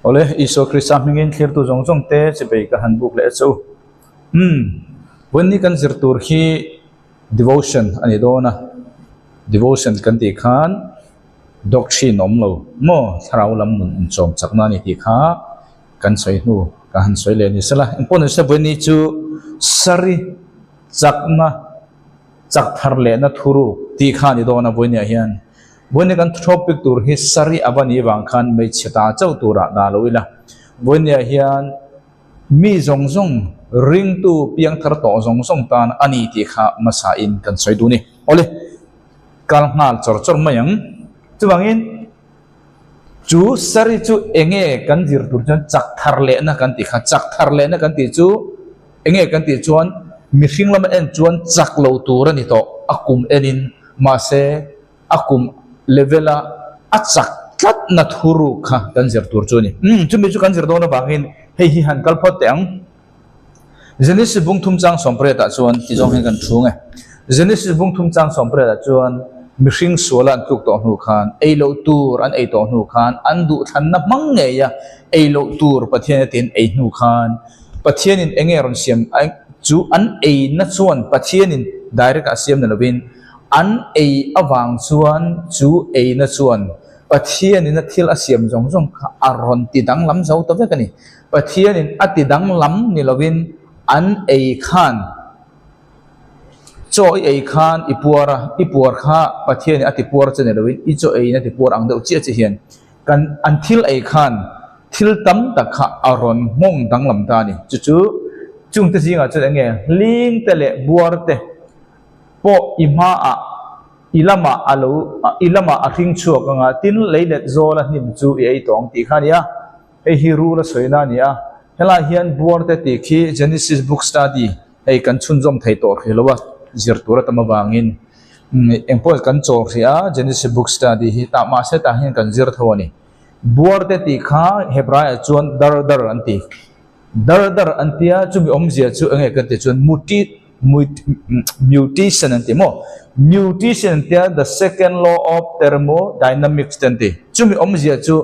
Awle, Isua Krista hmingin thlirtu zawng zawng te chibei ka han buk leh a che u. Umm, vawiin ni kan zir tur hi devotion a ni dawn a, devotion kan tih khan doctrine awm lo maw thlarau lam nun inchawm chakna a ni tih kha kan sawi hnu ka han sawi leh ni sela. Engpawh ni se vawiin ni chu sari chakna chak thar lehna thuruk tih kha a ni dawn a vawiin ah hian. Vawiin kan topic tur hi sari a va nih vang khan hmeichhe ta chauh turah dah lo ila. Vawiin ah hian mi zawng zawng ringtu piangthar tawh zawng zawng tan a ni tih kha hmasa in kan sawi duh a ni. Awle, kal nghal chawr chawr mai ang. Chuvangin chu sari chu eng nge kan zir tur chuan chak thar lehna kan tih kha, chak thar lehna kan tih chu eng nge kan tih chuan mihring lama en chuan chak lo tur a ni tawh a kum enin mahse a kum level a a chak tlat na thuruk kha kan zir tur chu a ni. Umm chumi chu kan zir dawn avangin hei hi han kal phawt teh ang. Genesis bung thum chang sawmpariat ah chuan ti zawng hian kan thu nge. Genesis bung thum chang sawmpariat ah chuan mihring suala an tluk tawh hnu khan ei loh tur an ei tawh hnu khan an duhthlanna hmang ngei a ei loh tur Pathian a tin ei hnu khan Pathianin eng nge rawn siam chu an eina chuan Pathianin direct ah siam ni lovin An ei avang chuan chu eina chuan Pathianin a thil a siam zawng zawng kha a rawn ti danglam zo ta vek a ni. Pathianin a ti danglam ni lovin an ei khan chaw i ei khan i puar a, i puar kha Pathianin a ti puar che ni lovin i chaw eiin a ti puar ang deuh chiah che hian kan an thil ei khan thil tam tak kha a rawn nghawng danglam ta a ni. Chu chu chungte zingah chuan eng nge hling te leh buar te pawh i hmaah i lamah a lo i lamah a hring chhuak ang a, tin leilet zawl a hnim chu i ei tawh ang tih kha a ni a, hei hi rul a sawina a ni a, helaiah hian buarte tih khi Genesis book study hei kan chhunzawm thei tawh hrih lo a, zir tur a tam avangin engpawh kan chawl hrih a, Genesis book study hi tah mahse tah hian kan zir tho a ni. Buarte tih kha Hebraiah chuan dar dar an ti. Dar dar an tia chumi awmzia chu enge kan tih chuan muti mutation an ti maw? Mutation an tia the second law of thermodynamics te an ti. Chumi awmzia chu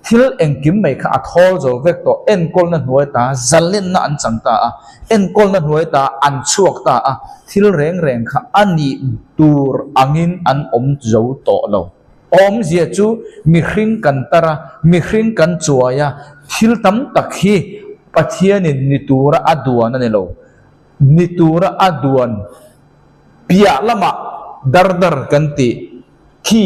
thil engkim mai kha a thawl zo vek tawh enkawlna hnuai ta zalenna an chang ta a, enkawlna hnuai ta an chhuak ta a, thil reng reng kha a nih tur angin an awm zo tawh lo. Awmzia chu mihring kan tar a, mihring kan chuai a, thil tam tak hi Pathianin ni tura a duan a ni lo. Ni tura a duan piah lamah dar dar kan tih khi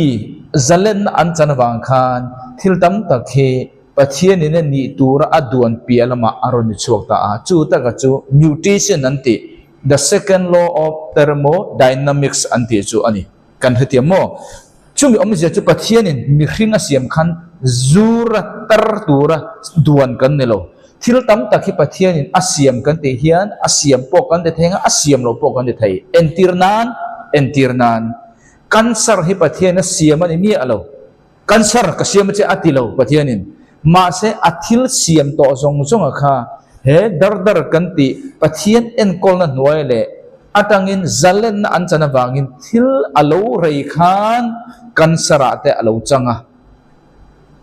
zalenna an chan avang khan thil tam tak hi Pathianin a nih tura a duan piah lamah a rawn ni chhuak ta a. Chu taka chu mutation an tih, the second law of thermodynamics an tih chu a ni. Kan hetiang maw? Chumi awmzia chu Pathianin mihring a siam khan zura tar tura duan kan ni lo. Thil tam tak hi Pathianin a siam kan tih hian a siam pawh kan ti thei ang a, a siam lo pawh kan ti thei. Entir nan, entir nan, cancer hi Pathianin a siam a ni miah lo. Cancer ka siam a che a ti lo Pathianin. Mahse a thil siam tawh zawng zawnga kha he dar dar kan tih Pathian enkawlna hnuai leh atangin zalenna an chan avangin thil a lo rei khan cancer ah te a lo chang a,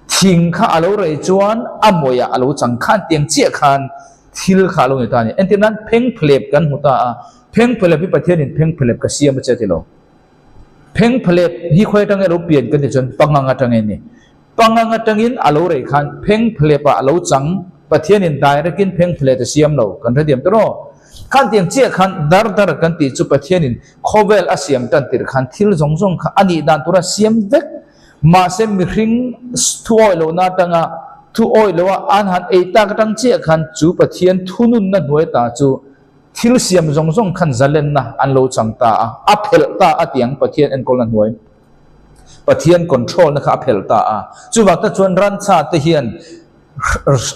thing kha a lo rei chuan a mawih ah a lo chang khan tiang chiah khan thil kha a lo ni ta a ni. Entir nan phengphelep kan hmu ta a, phengphelep hi Pathianin phengphelep ka siam a che a ti lo. Phengphelep hi khawi atanga lo pian kan tih chuan pangang atangin a ni. Pangang atangin a lo rei khan phengphelep ah a lo chang, Pathianin direct in phengphelet a siam lo, kan hrethiam ta rawh. Khan tiang chiah khan dar dar kan tih chu Pathianin khawvel a siam tan tirh khan thil zawng zawng kha a nih dan tura siam vek. Mahse mihring thu awih lohna atanga thu awih loha an han ei tak atang chiah khan chu Pathian thununna hnuai ta chu Thil siam zawng zawng khan zalenna an lo chang ta a, a phelh ta a tiang Pathian enkawlna hnuai, Pathian control na kha a phelh ta a. Chuvang tak chuan ransa te hian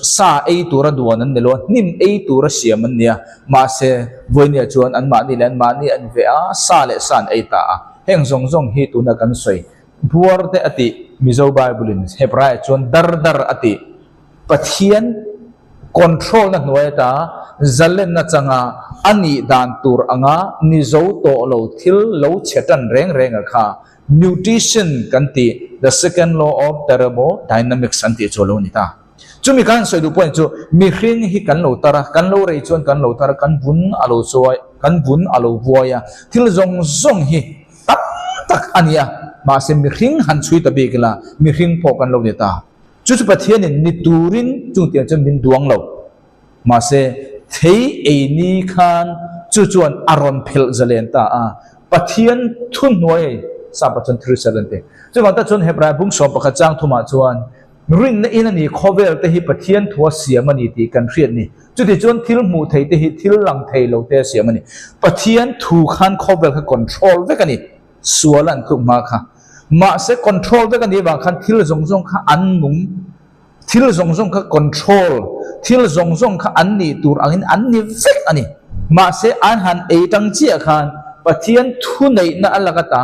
sa ei tura duan an ni lo a, hnim ei tura siam an ni a, mahse vawinia chuan anmahni leh anmahni an veh a, sa leh sa an ei ta a. Heng zawng zawng hi tuna kan sawi buar te a tih Mizo Bible in Hebraiah chuan dar dar a tih Pathian control na hnuai ata zalenna changa a nih dan tur anga ni zo tawh lo thil lo chhe tan reng reng a kha mutation kan tih the second law of thermodynamics an tih chu a lo ni ta. Chumi kan sawi duh point chu mihring hi kan lo tar a, kan lo rei chuan kan lo tar a, kan vun a lo chuai, kan vun a lo vuai a, thil zawng zawng hi tam tak a ni a, mahse mihring han chhui ta bik ila mihring pawh kan lo ni ta. Chu chu Pathianin ni turin chungtiang chuan min duang lo. Mahse thei ei ni khan chu chuan a rawn phelh zalen ta a, Pathian thuhnuai sapa chuan Thrisel an ti. Chuvang tak chuan Hebrai bung 11 chang thumah chuan Rinna in a ni, khawvel te hi Pathian thua siam a ni tih kan hriat ni. Chuti chuan thil hmuh thei te hi thil lang thei lo te a siam a ni. Pathian thu khan khawvel kha control vek a ni, sual an tluk hma kha. Mahse control vek a nih vang khan thil zawng zawng kha an nung, thil zawng zawng kha control, thil zawng zawng kha an nih tur angin an ni vek a ni. Mahse an han ei tang chiah khan Pathian thuneihna a lak ata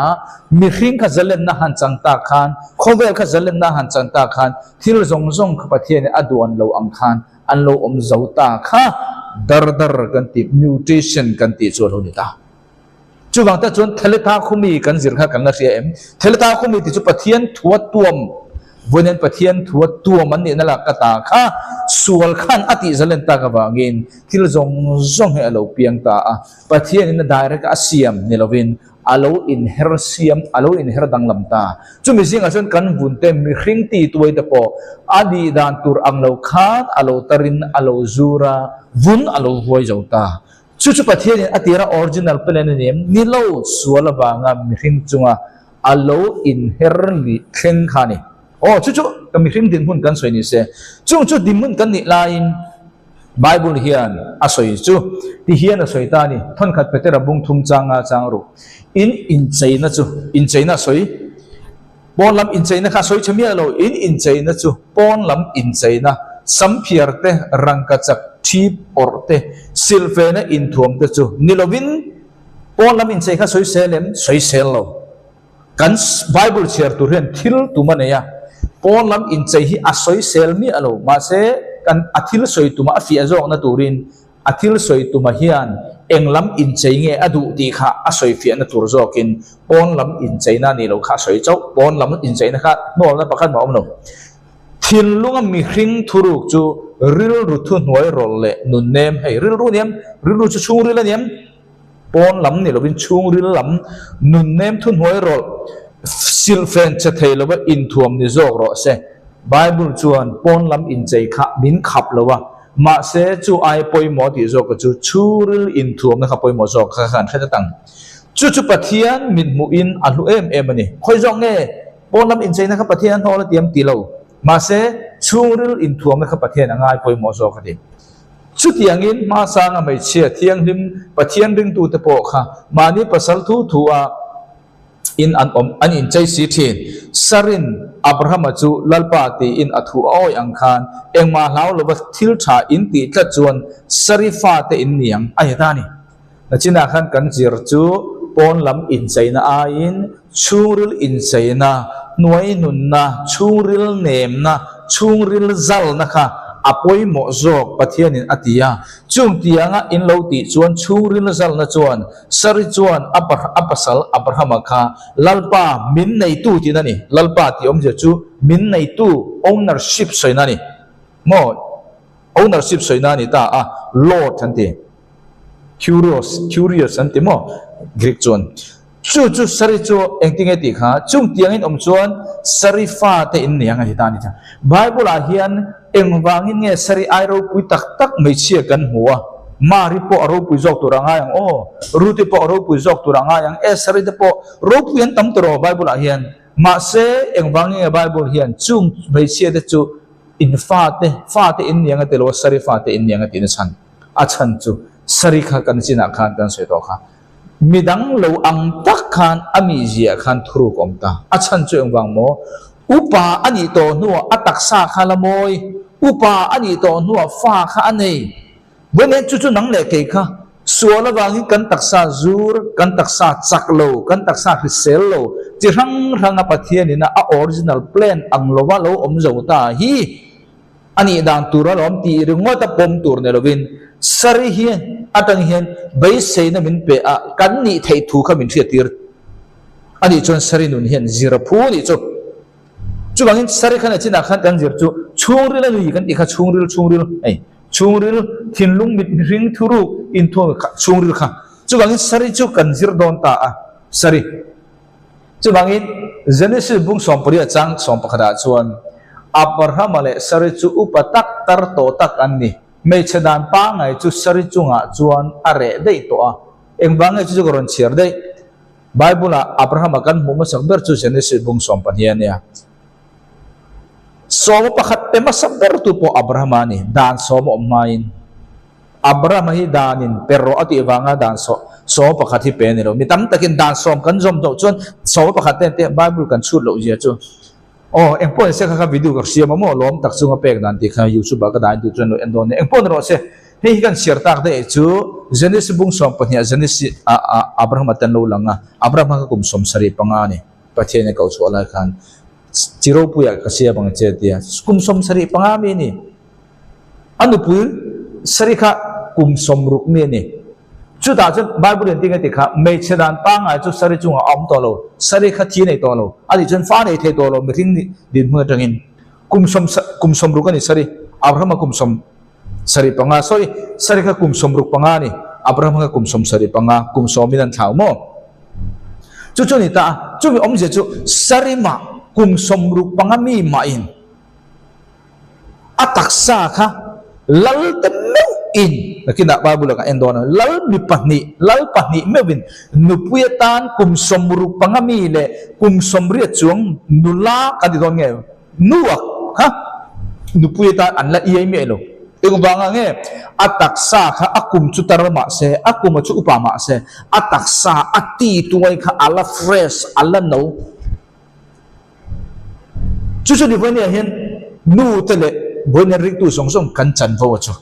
Mihring kha zalenna han chang tak khan, khawvel kha zalenna han chang tak khan, thil zawng zawng kha Pathianin a duan lo ang khan an lo awm zo ta kha dar dar kan tih, mutation kan tih chu a lo ni ta. Chuvang tak chuan Thaletha khumi kan zir kha kan la hria em? Thaletha khumi tih chu Pathian thua tuam, vawiin Pathian thua tuam an nihna lak ka ta kha sual khan a tih zalen tak avangin thil zawng zawng hi a lo piang ta a, Pathianin a direct a siam ni lovin A lo inher siam, a lo inher danglam ta. Chumi zingah chuan kan vun te mihring ti tuai te pawh a nih dan tur ang lo khan a lo tarin a lo zur a, vun a lo vuai zo ta. Chu chu Pathianin a tira original plan a ni em? Ni lo, sual avanga mihring chunga a lo inher lih thleng kha a ni. Aw, chu chu ka mihring dinhmun kan sawi ni se. Chung chu dinhmun kan nih laiin Bible hian a sawi chu ti hian a sawi ta a ni, Thawnkhat Petera bung thum changa chang ru. In incheina chu, incheina a sawi, pawn lam incheina kha a sawi chhe miah lo, in incheina chu pawn lam incheina, samphiar te, rangkachak, thip, awrh te, silfena inthuam te chu ni lovin pawn lam inchei kha sawi sel em? Sawi sel lo. Kan Bible chhiar tur hian thil tum a nei a, pawn lam inchei hi a sawisel miah lo. Mahse, kan a thil sawi tuma a fiah zawkna turin a thil sawi tuma hian eng lam inchei nge a duh tih kha a sawi fiahna tur zawkin pawn lam incheina a nih loh kha a sawi chauh. Pawn lam incheina kha hnawlna pakhat mah a awm lo. Thinlunga mihring thuruk chu rilru thuhnuai rawlh leh nunnem hei rilru a ni em? Rilru chu chhungril a ni em? Pawn lam ni lovin chhungril lam nunnem thuhnuai rawlh silhfen che thei lova inthuam ni zawk rawh se. Bible chuan pawn lam inchei kha min khap lo a, mahse chu ai pawimawh tih zawk kha chu chhungril inthuamna kha pawimawh zawk kha kan hre tlat ang. Chu chu Pathian mithmuhin a hlu em em a ni. Khawi zawk nge pawn lam incheina kha Pathian a hnawl a tiam ti lo, mahse chhungril inthuamna kha Pathian a ngai pawimawh zawk a ti. Chutiangin hmasanga hmeichhia thianghlim Pathian ringtute pawh kha mahni pasal thu thu a in an awm an inchei si thin. Sarin Abrahama chu Lalpa tiin a thu a awi ang khan engmah hlau lova thil tha in tih tlat chuan Sari fate in ni ang a ni ta a ni. Nachinah khan kan zir chu pawn lam incheina aiin chhungril incheina, hnuai nunna, chhungril nemna, chhungril zalna kha a pawimawh zawk Pathianin a ti a. Chung tianga in lo tih chuan chhungril zalna chuan Sari chuan a a pasal Abrahama kha Lalpa min neitu tiin a ni. Lalpa tih awmzia chu min neitu, ownership sawina a ni. Maw? Ownership sawina a ni ta a, Lord an ti. Curious, curious an ti maw Greek chuan. Chu chu Sari chu engtinge tih kha chung tiangin awm chuan Sari fate in ni ang a ti ta a ni ta. Bible ah hian engvangin nge Sari ai ropui tak tak hmeichhia kan hmu a, Mari pawh a ropui zawk tur a ngai ang aw, Ruth-i pawh a ropui zawk tur a ngai ang, Estheri te pawh ropui an tam tawh Bible ah hian. Mahse engvangin nge Bible hian chung hmeichhia te chu in fate, fate in ni ang a ti lo a, Sari fate in ni ang a tih na chhan. A chhan chu Sari kha kan chinah khan kan sawi tawh kha. Midang lo ang tak khan a mihziah khan thuruk a awm ta. A chhan chu engvang maw? Upa a nih tawh hnuah a taksa kha la mawi, upa a nih tawh hnuah fa kha a nei. Vawiin chu chu nang leh kei kha sual avangin kan taksa zur, kan taksa chak lo, kan taksa hrisel lo chi hrang hranga Pathianina a original plan ang lova lo awm zo ta hi A nih dan tur alawm tih ringawt a pawm tur ni lovin Sari hi atang hian beiseina min pe a, kan nih theih thu kha min hriattir a nih chuan Sari nun hian zir a phu nih chu. Chuvangin Sari khan a chinah khan kan zir chu chhungril a ni kan tih kha chhungril chhungril hei chhungril thinlung mit mihring thuruk inthuam kha chhungril kha chuvangin Sari chu kan zir dawn ta a Sari chuvangin Genesis bung sawmpariat chang sawmpakhatah chuan Abrahama leh Sari chu upa tak tar tawh tak an ni hmeichhe dan pangngai chu Sari chungah chuan a reh daih tawh a engvang nge chu chu ka rawn chhiar daih. Bible-ah Abrahama kan hmuh hmasak ber chu Genesis bung 12 a nia. Sawma pakhat pe hmasa bertu pawh Abrahama a ni, dan sawma awm hmain. Abrahama hi danin pe rawh a tih vanga dan sawma pakhat hi pe a ni lo. Mi tam takin dan sawm kan zawm tawh chuan sawma pakhat te te Bible kan chhut loh zia chu. Aw, engpawh ni se kha kha video ka hriam a maw lawm tak chunga pek dan tih kha YouTube ah ka dah in duh chuan lo en dawn nia. Engpawh ni rawh se, hei hi kan chhiar tak daih chu Genesis bung 12 Genesis ah ah Abraham a ten lo lang a, Abraham kha kum 75 a ni, Pathian a koh chhuah lai khan chi ropui ah ka siam ang che tia kum 75 mi a ni. A nupui Sari kha kum 60 mi a ni. Chutah chuan Bible in tinge ti kha hmeichhe dan pangngai chu Sari chungah a awm tawh lo. Sari kha thi nei tawh lo. A nih chuan fa nei thei tawh lo mihring nih dinhmun atangin kum sawm kum 60 a ni Sari. Abraham-a kum 75 sorry Sari kha kum 65 a ni. Abraham kha kum 75 kum sawmin an thlau maw? Chu chu a ni ta a. Chumi awmzia chu Sari mah kum 65 mi mahin A taksa kha lal te meuhin, nakinah Bible ah kan en dawn a, lal mi pahnih, lal pahnih meuhin nupui atan kum 65 mi leh kum 80 chuang nula kan ti dawn nge, nu a kha nupui atan an la iai miah lo. Engvangah nge a taksa kha a kum chu tar mah se, a kum a chu upa mah se, a taksa a ti tuai kha a la fresh, a la no. Chu chu ni vawinia hian nu te leh vawinia ringtu zawng zawng kan chanvo a chu.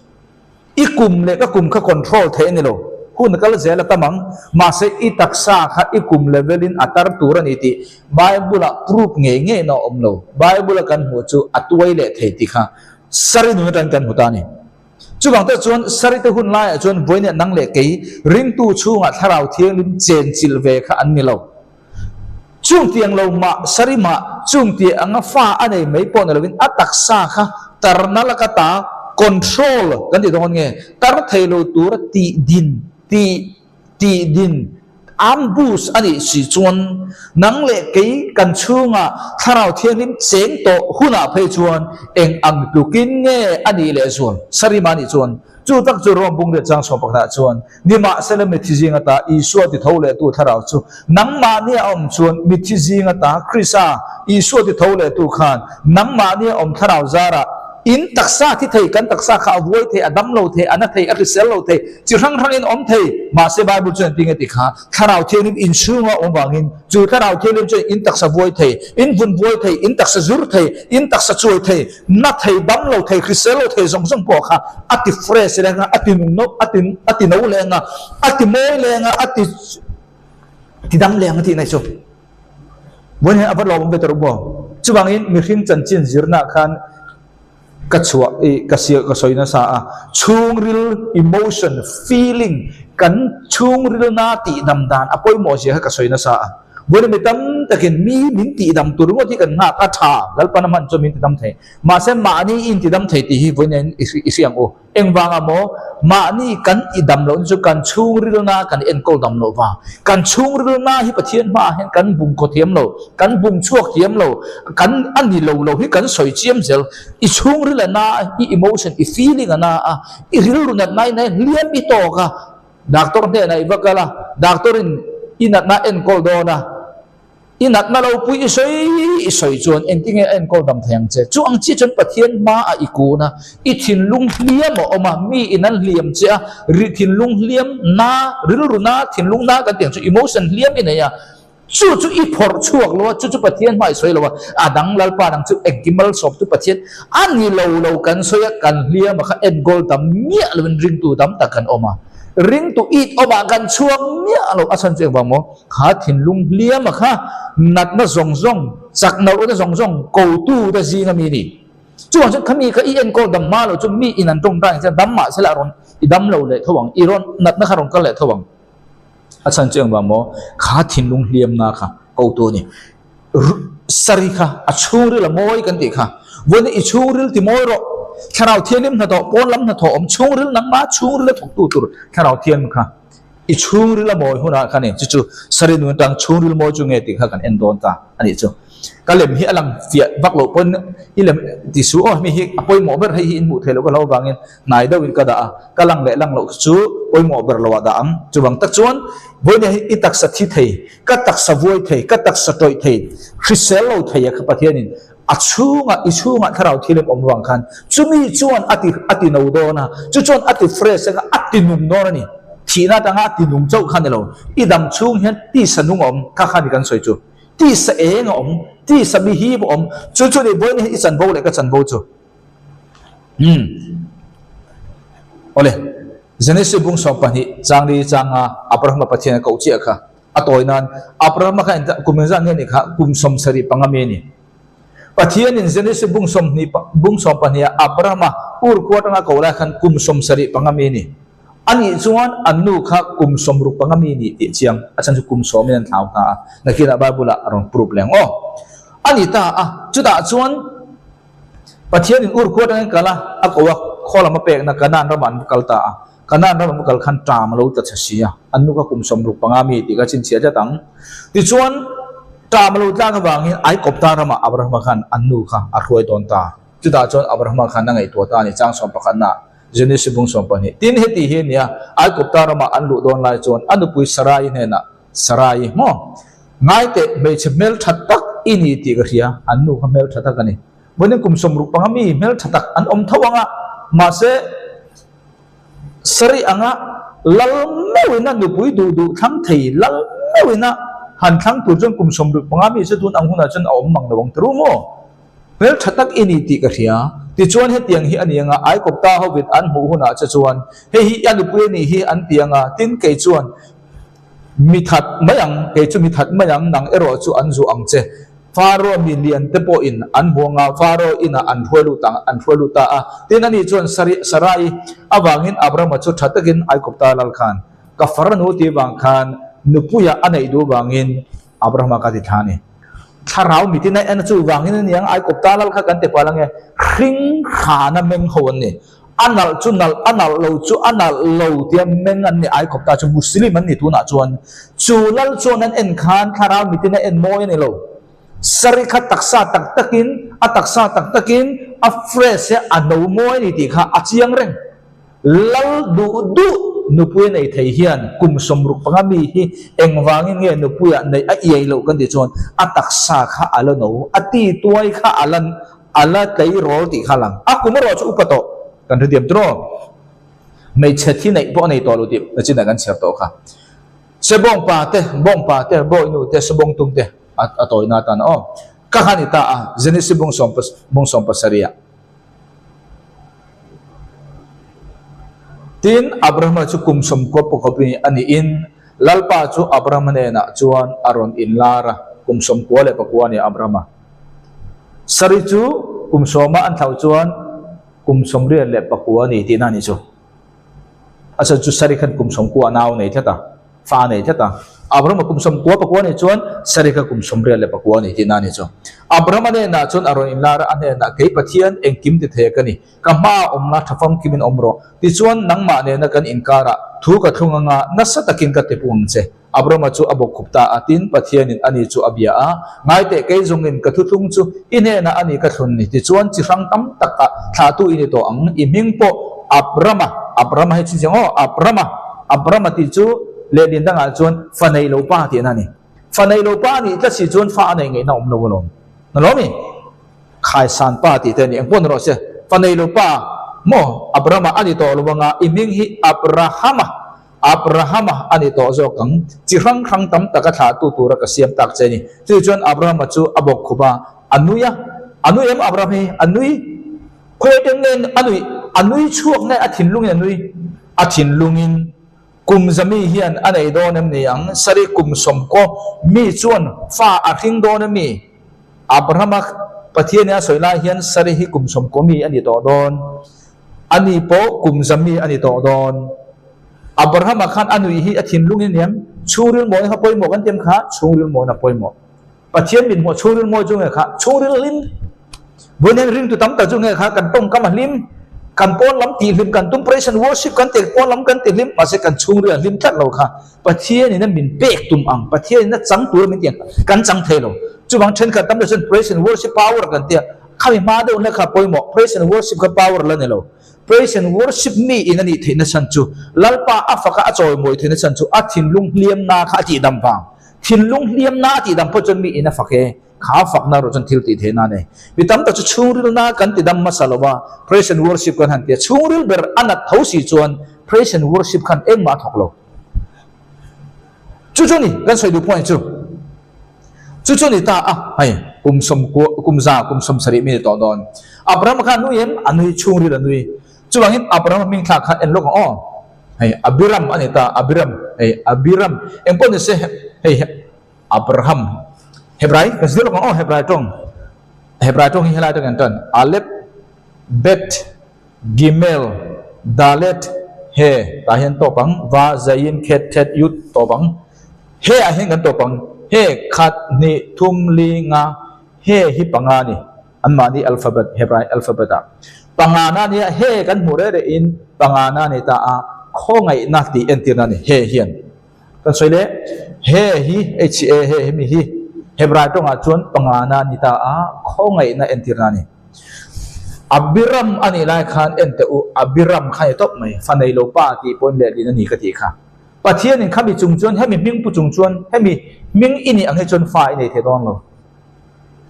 I kum leh ka kum kha control theih a ni lo. Hun a kal zel a tam ang. Mahse i taksa kha i kum level in a tar tur a ni tih Bible ah proof ngei ngei na a awm lo. Bible a kan hmuh chu a tuai leh thei tih kha Sari nun atang kan hmu ta a ni. Chuvang te chuan Sari te hun laiah chuan vawinia nang leh kei ringtu chhungah thlarau thianghlim chenchilh ve kha an ni lo. Chung tiang lo mah sari mah chung ti anga fa a nei mai pawh ni lovin a taksa kha tarna laka ta control kan tih dawn nge tar thei lo tura tih din tih tih din ambush a nih si chuan nang leh kei kan chhunga thlarau thianghlim cheng tawh hunah phei chuan eng ang tlukin nge a nih leh zual sari mah nih chuan chu tak chu Rome bung leh chang chhuah pakhatah chuan Nimahsela mithi zing ata Isua ti tho lehtu thlarau chu nangmahni a awm chuan mithi zing ata Krista Isua ti tho lehtu khan nangmahni a awm thlarau zarah in taksa thi thei, kan taksa kha a vuai thei, a dam lo thei, a na thei, a hrisel lo thei, chi hrang hrangin awm thei. Mahse Bible chuan engtin nge ti kha thlarau thianghlim inchhunga awm vangin chu thlarau thianghlim chuan in taksa vuai thei, in vun vuai thei, in taksa zur thei, in taksa chuai thei, Na thei, dam lo thei, hrisel lo thei zawng zawng pawh kha a ti fresh leng a, a ti nung no, a ti a ti no leng a, a ti mawi leng a, a ti ti dam leng a tih na chu. Vawiin hian a va lawmawm ve ta ruk maw? Chuvangin mihring chanchin zirnaah khan ka chhuah i ka sia ka sawi nasa a, chhungril emotion, feeling, kan chhungrilna tihdam dan a pawimawh zia kha ka sawi nasa a. Vawiin mi tam takin mi min tihdam tur ringawt hi kan nghak a tha, Lalpan a hman chuan min tidam thei. Mahse mahni i intidam thei tih hi vawiin i hria ang u. Engvanga maw? Mahni kan i dam lohna chu kan chhungrilna kan enkawl dam loh vang. Kan chhungrilna hi Pathian hmaah hian kan bungkaw thiam lo, kan bung chhuak thiam lo, kan a ni lo lo hi kan sawi chiam zel. I chhungril a na a, i emotion, i feeling a na a, i rilru natna in a hliam i tawk a, Doctor hnenah i va kal a, doctor in i natna a enkawl dawn a, i natna lo pui i sawi i sawi chuan engtinge a enkawl dam thei ang che? Chu ang chiah chuan Pathian hmaah i kun a, i thinlung hliam a awm a, mi in an hliam che a, ri thinlung hliam na, rilru na, thinlung na kan tih ang chu emotion hliam i nei a, Chu chu i phawrh chhuak lo a, chu chu Pathian hmai sawi lo a, a dang Lalpa dang chu engkim malsawm chu Pathian a ni lo lo kan sawi a, kan hliam a kha enkawl tam miah lo in ringtu tam tak kan awm a, ringtu it awmah kan chhuak miah lo a chhan chu engvang maw? Kha thinlung hliam a kha natna zawng zawng, chak nauhna zawng zawng kotu te zing a mi ni. Chuvang chuan khami kha i enkawl dam hma lo chu mi in an tawng ta ang chuan dam mah sela a rawn i dam lo leh tho ang, i rawn natna kha rawn kal leh tho ang. A chhan chu engvang maw? Kha thinlung hliamna kha kotu a ni. Sari kha a chhungril a mawi kan tih kha. Vawiin i chhungril ti mawi rawh. Thlarau Thianghlim hnathawh, pawn lam hnathawh awm chhungril nangmah chhungril a thawktu tur Thlarau Thianghlim kha i chhungril a mawi hunah khan eng chu chu Sari nun atang chhungril mawi chu nge tih kha kan en dawn ta a nih chu. Ka lem hi a lang fiah vak loh pawn i lem ti su aw hemi hi a pawimawh ber hei hi in hmuh theih loh ka hlau avangin hnai deuhin ka dah a, ka lang leh lang loh chu pawimawh ber loah dah ang. Chuvang tak chuan vawiin hi i taksa thi thei Ka taksa vuai thei, ka taksa tawih thei, hrisel lo thei a kha Pathianin a chhungah, i chhungah thlarau thilem awm vang khan chumi chuan a ti, a ti no dawn a, chu chuan a ti fresh anga a ti nung dawn a ni. Thihna atanga a ti nung chauh kha ni lo, i dam chhung hian tisa nung a awm, kha kha ni kan sawi chu. Tisa eng a awm, tisa mi hip a awm, chu chu ni vawiin hian i chanvo leh ka chanvo chu. Umm. Awle, Genesis bung 12 changli changa Abrahama Pathian a koh chiah kha a tawi nan Abrahama kha engzah kum engzah nge ni kha kum 75 mi a ni. Pathianin Genesis bung 20 bung 12 ah Abrahama Ur khua atanga a koh lai khan kum 75 mi a ni. Anih chuan an nu kha kum 65 mi ni tih chiang a chhan chu kum 10 in an thlau ta a, nakinah Bible ah a rawn proof leng aw. A ni ta a, chutah chuan Pathianin Ur khua atangin kal a, a ko a, khaw lam a pekna Kanaan ramah an va kal ta a. Kanaan ram an va kal khan ṭam a lo tla chhe si a, an nu kha kum 65 mi tih kha chhinchhiah tlat ang. Tichuan, ṭam a lo tlak avangin Aikawpta ramah Abrahama khan an nu kha a hruai dawn ta. Chutah chuan Abrahama khan a ngaihtuah ta a ni, chang 11ah, Genesis bung 12. Tin, heti hi a nia, Aikawpta ramah an luh dawn lai chuan a nupui Sarai hnenah, Sarai, maw? Ngai teh, hmeichhe hmeltha tak i ni tih ka hria, an nu kha hmeltha tak a ni. Vawiin kum 65 mi hmeltha tak an awm tho ang a, mahse Sarai anga lal meuhin a nupui duh duh thlang thei lal meuhin a han thlang tur chuan kum 65 mi chu tun ang hunah chuan a awm mang lo ang ta ru maw? Hmeltha tak i ni tih ka hria. Tichuan hetiang hi a ni anga Aikawpta hovin an hmuh hunah che chuan hei hi a nupui a nih hi an ti anga, tin kei chuan Mi that mai ang, kei chu mi that mai ang, nang erawh chu an zuah ang che. Faro mi lian te pawhin an hmu anga Faro inah an hruai lut ang, an hruai lut ta a. Tin, ani chuan Sari, Sarai avangin Abrahama chu tha takin Aikupta lal khan, Ka farnu tih vang khan nupuia a neih duh vangin Abrahama ka ti thla a ni. Thlarau mitin a en a chu vangin a ni ang, Aikupta lal kha kan ti palh ange, hring hrana meng ho an ni. A nalh chu nalh, a nalh lo chu a nalh lo tia meng an ni Aikawpta chu Muslim an ni tunah chuan. Chu lal chuan an en khan thlarau mitin a en mawi a ni lo. Sari kha taksa tak takin, a taksa tak takin a fresh e a no mawi a ni tih kha a chiang reng. Lal duh duh nupui a nei thei hian kum 65 mi hi engvangin nge nupuiah neih a iai loh kan tih chuan a taksa kha a la no, a ti tuai kha a la A la tleirawl tih kha lang. A kum erawh chu upa tawh kan hrethiam tiraw? Hmeichhe thi neih pawh a nei tawh lo tih nachinah kan chhiar tawh kha. Sebawngpa te, bawngpa te, bawihnu te, sebawngtum te a tawina atan aw. Ka kha ni ta a, Genesis bung sawm bung sawm pasarih ah. Tin, Abrahama chu kum 90 pakawpin a niin Lalpa chu Abrahama hnenah chuan a rawn inlar a, kum 99 a ni Abrahama. Sari chu kum 10-a an thlauh chuan kum 89 a ni tihna a ni chu. A chhan chu Sari khan kum 90 a nau nei tlat a, fa a nei tlat a. Abrahama kum 94 a nih chuan Sari kha kum 84 a ni tihna a ni chu. Abrahama hnenah chuan a rawn inlar a, a hnenah, Kei Pathian engkim ti thei ka ni, ka hmaah awm la, tha famkimin awm rawh. Tichuan nangmah nena kan inkarah thu ka thlung anga nasa takin ka tipung ang che. Abrama chu a bawkkhup ta a, tin, Pathianin ani chu a bia a, Ngai teh, kei zawngin ka thuthlung chu i hnenah a ni ka thlun ni, tichuan chi hrang tam takah thlahtu i ni tawh ang, i hming pawh Abrama, Abrama hei chhinchhiang aw, Abrama, Abrama tih chu lehlin dangah chuan fa nei lo pa tihna a ni. Fa nei lo pa a nih tlat si chuan fa a nei ngaihna awm lo alawm. Na lawm i? Khaisan pa tih te a ni, engpawh ni rawh se, fa nei lo pa maw Abrama a ni tawh lo anga i hming hi Abrahama, Abrahama a ni tawh zawk ang, chi hrang hrang tam taka thlahtu tura ka siam tak che a ni. Chu chuan Abrahama chu a bawk khup a, a nui a. A nui em Abraham hi? A nui. Khawi atang nge a nuih? A nui chhuak nge a thinlungin a nui? A thinlungin kum zami hian a nei dawn em ni ang? Sari kum 90 mi chuan fa a hring dawn em mi? Abrahama Pathianin a sawi lai hian Sari hi kum 90 mi a ni tawh dawn. Ani pawh kum zami a ni tawh dawn. Abrahama khan a nuih hi a thinlungin a niam, chhungril mawina kha pawimawh kan ti em kha, chhungril mawina pawimawh. Pathian min hmuh chhungril mawi chu nge kha chhungril hlim Vawiin ringtu tam tak chu nge kha kan tawngkam a hlim, kan pawn lam tihhlim kan tum praise and worship kan tih pawn lam kan tihhlim mahse kan chhungril a hlim tlat lo kha Pathianin a min pek tum ang, Pathianin a chang tur a min tih ang kha kan chang thei lo. Chuvang thenkhat tam deuh chuan praise and worship power kan tia, khami hma deuh hlek kha pawimawh, praise and worship kha power la ni lo. Praise and worship mi in a nih theihna chhan chu Lalpa a faka a chawimawi theihna chhan chu a thinlung hliamna kha a tihdam vang. Thinlung hliamna a tihdam pawh chuan mi in a fak e. Kha fakna erawh chuan thil tih theihna a nei. Mi tam tak chu chhungrilna kan ti dam hmasa lo va, praise and worship kan han ti a, chhungril ber a nat tho si chuan praise and worship khan engmah a thawk lo. Chu chu ni kan sawi duh point chu. Chu chu ni ta a, hei kum sawmkua, kum za, kum 70 mi ni tawh dawn. Abraham kha a nui em? A nui, chhungril a nui. Chuvangin Abraham hming thlak kha en lawk ang aw. Hei Abiram a ni ta, Abiram, hei Abiram, engpawh ni se hei Abraham, Hebrai, kan zir lawk ang aw, Hebrai tawng, Hebrai tawng hi helai atangin an tan, Alep, Bet, Gimel, Dalet, He, tah hian tawp ang, Va, Zayin, Khet, Thet, Yud tawp ang, He ah hian kan tawp ang, He, khat, hnih, thum, li, nga, He hi panga a ni, anmahni alphabet, Hebrai alphabet ah panga na a nia, He kan hmuh reh reh in panga na a ni ta a, khawngaihna tih entirna a ni, He hian. Kan sawi leh, he hi, H-E, he hemi hi Hebrai tawngah chuan pangana a ni ta a, khawngaihna entirna a ni. Abiram a nih lai khan en teh u, Abiram kha a ni tawp mai, fa nei lo pa tih pawhin lehlin a ni ka tih kha. Pathianin khami chung chuan, hemi hming pu chung chuan, hemi hming i nih ang hi chuan fa i nei thei dawn lo.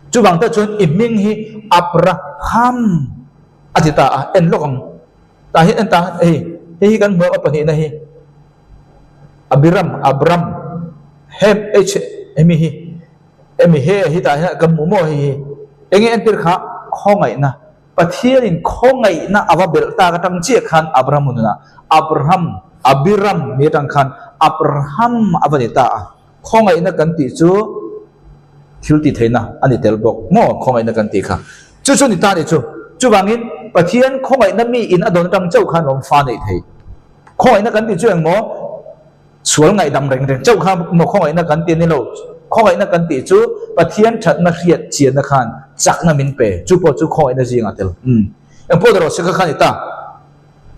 Chuvang te chuan i hming hi Abraham a ti ta a, en lawk ang. Tah hian en ta, hei, hei hi kan hmuh a pahnihna hi. Abiram, Abram, Hem, H, hemi hi, hemi he hi tah hian kan hmuh maw hei hi. Enge entir kha khawngaihna, Pathianin khawngaihna a va belh tak atang chiah khan Abraham nunah Abraham, Abiram mi atang khan Abraham a va ni ta a. Khawngaihna kan tih chu thil tih theihna a ni tel bawk maw khawngaihna kan tih kha. Chu chu ni ta ni chu. Chuvangin Pathian khawngaihna mi in a dawn atang chauh khan awm fa neih thei. Khawngaihna kan tih chu eng maw? Sual ngaihdam reng reng chauh kha maw khawngaihna kan ti a ni lo. Khawngaihna kan tih chu Pathian thatna hriat chianna khan chakna min pe. Chu pawh chu khawngaihna zingah tel. Umm. Eng pawh erawh se kha kha ni ta.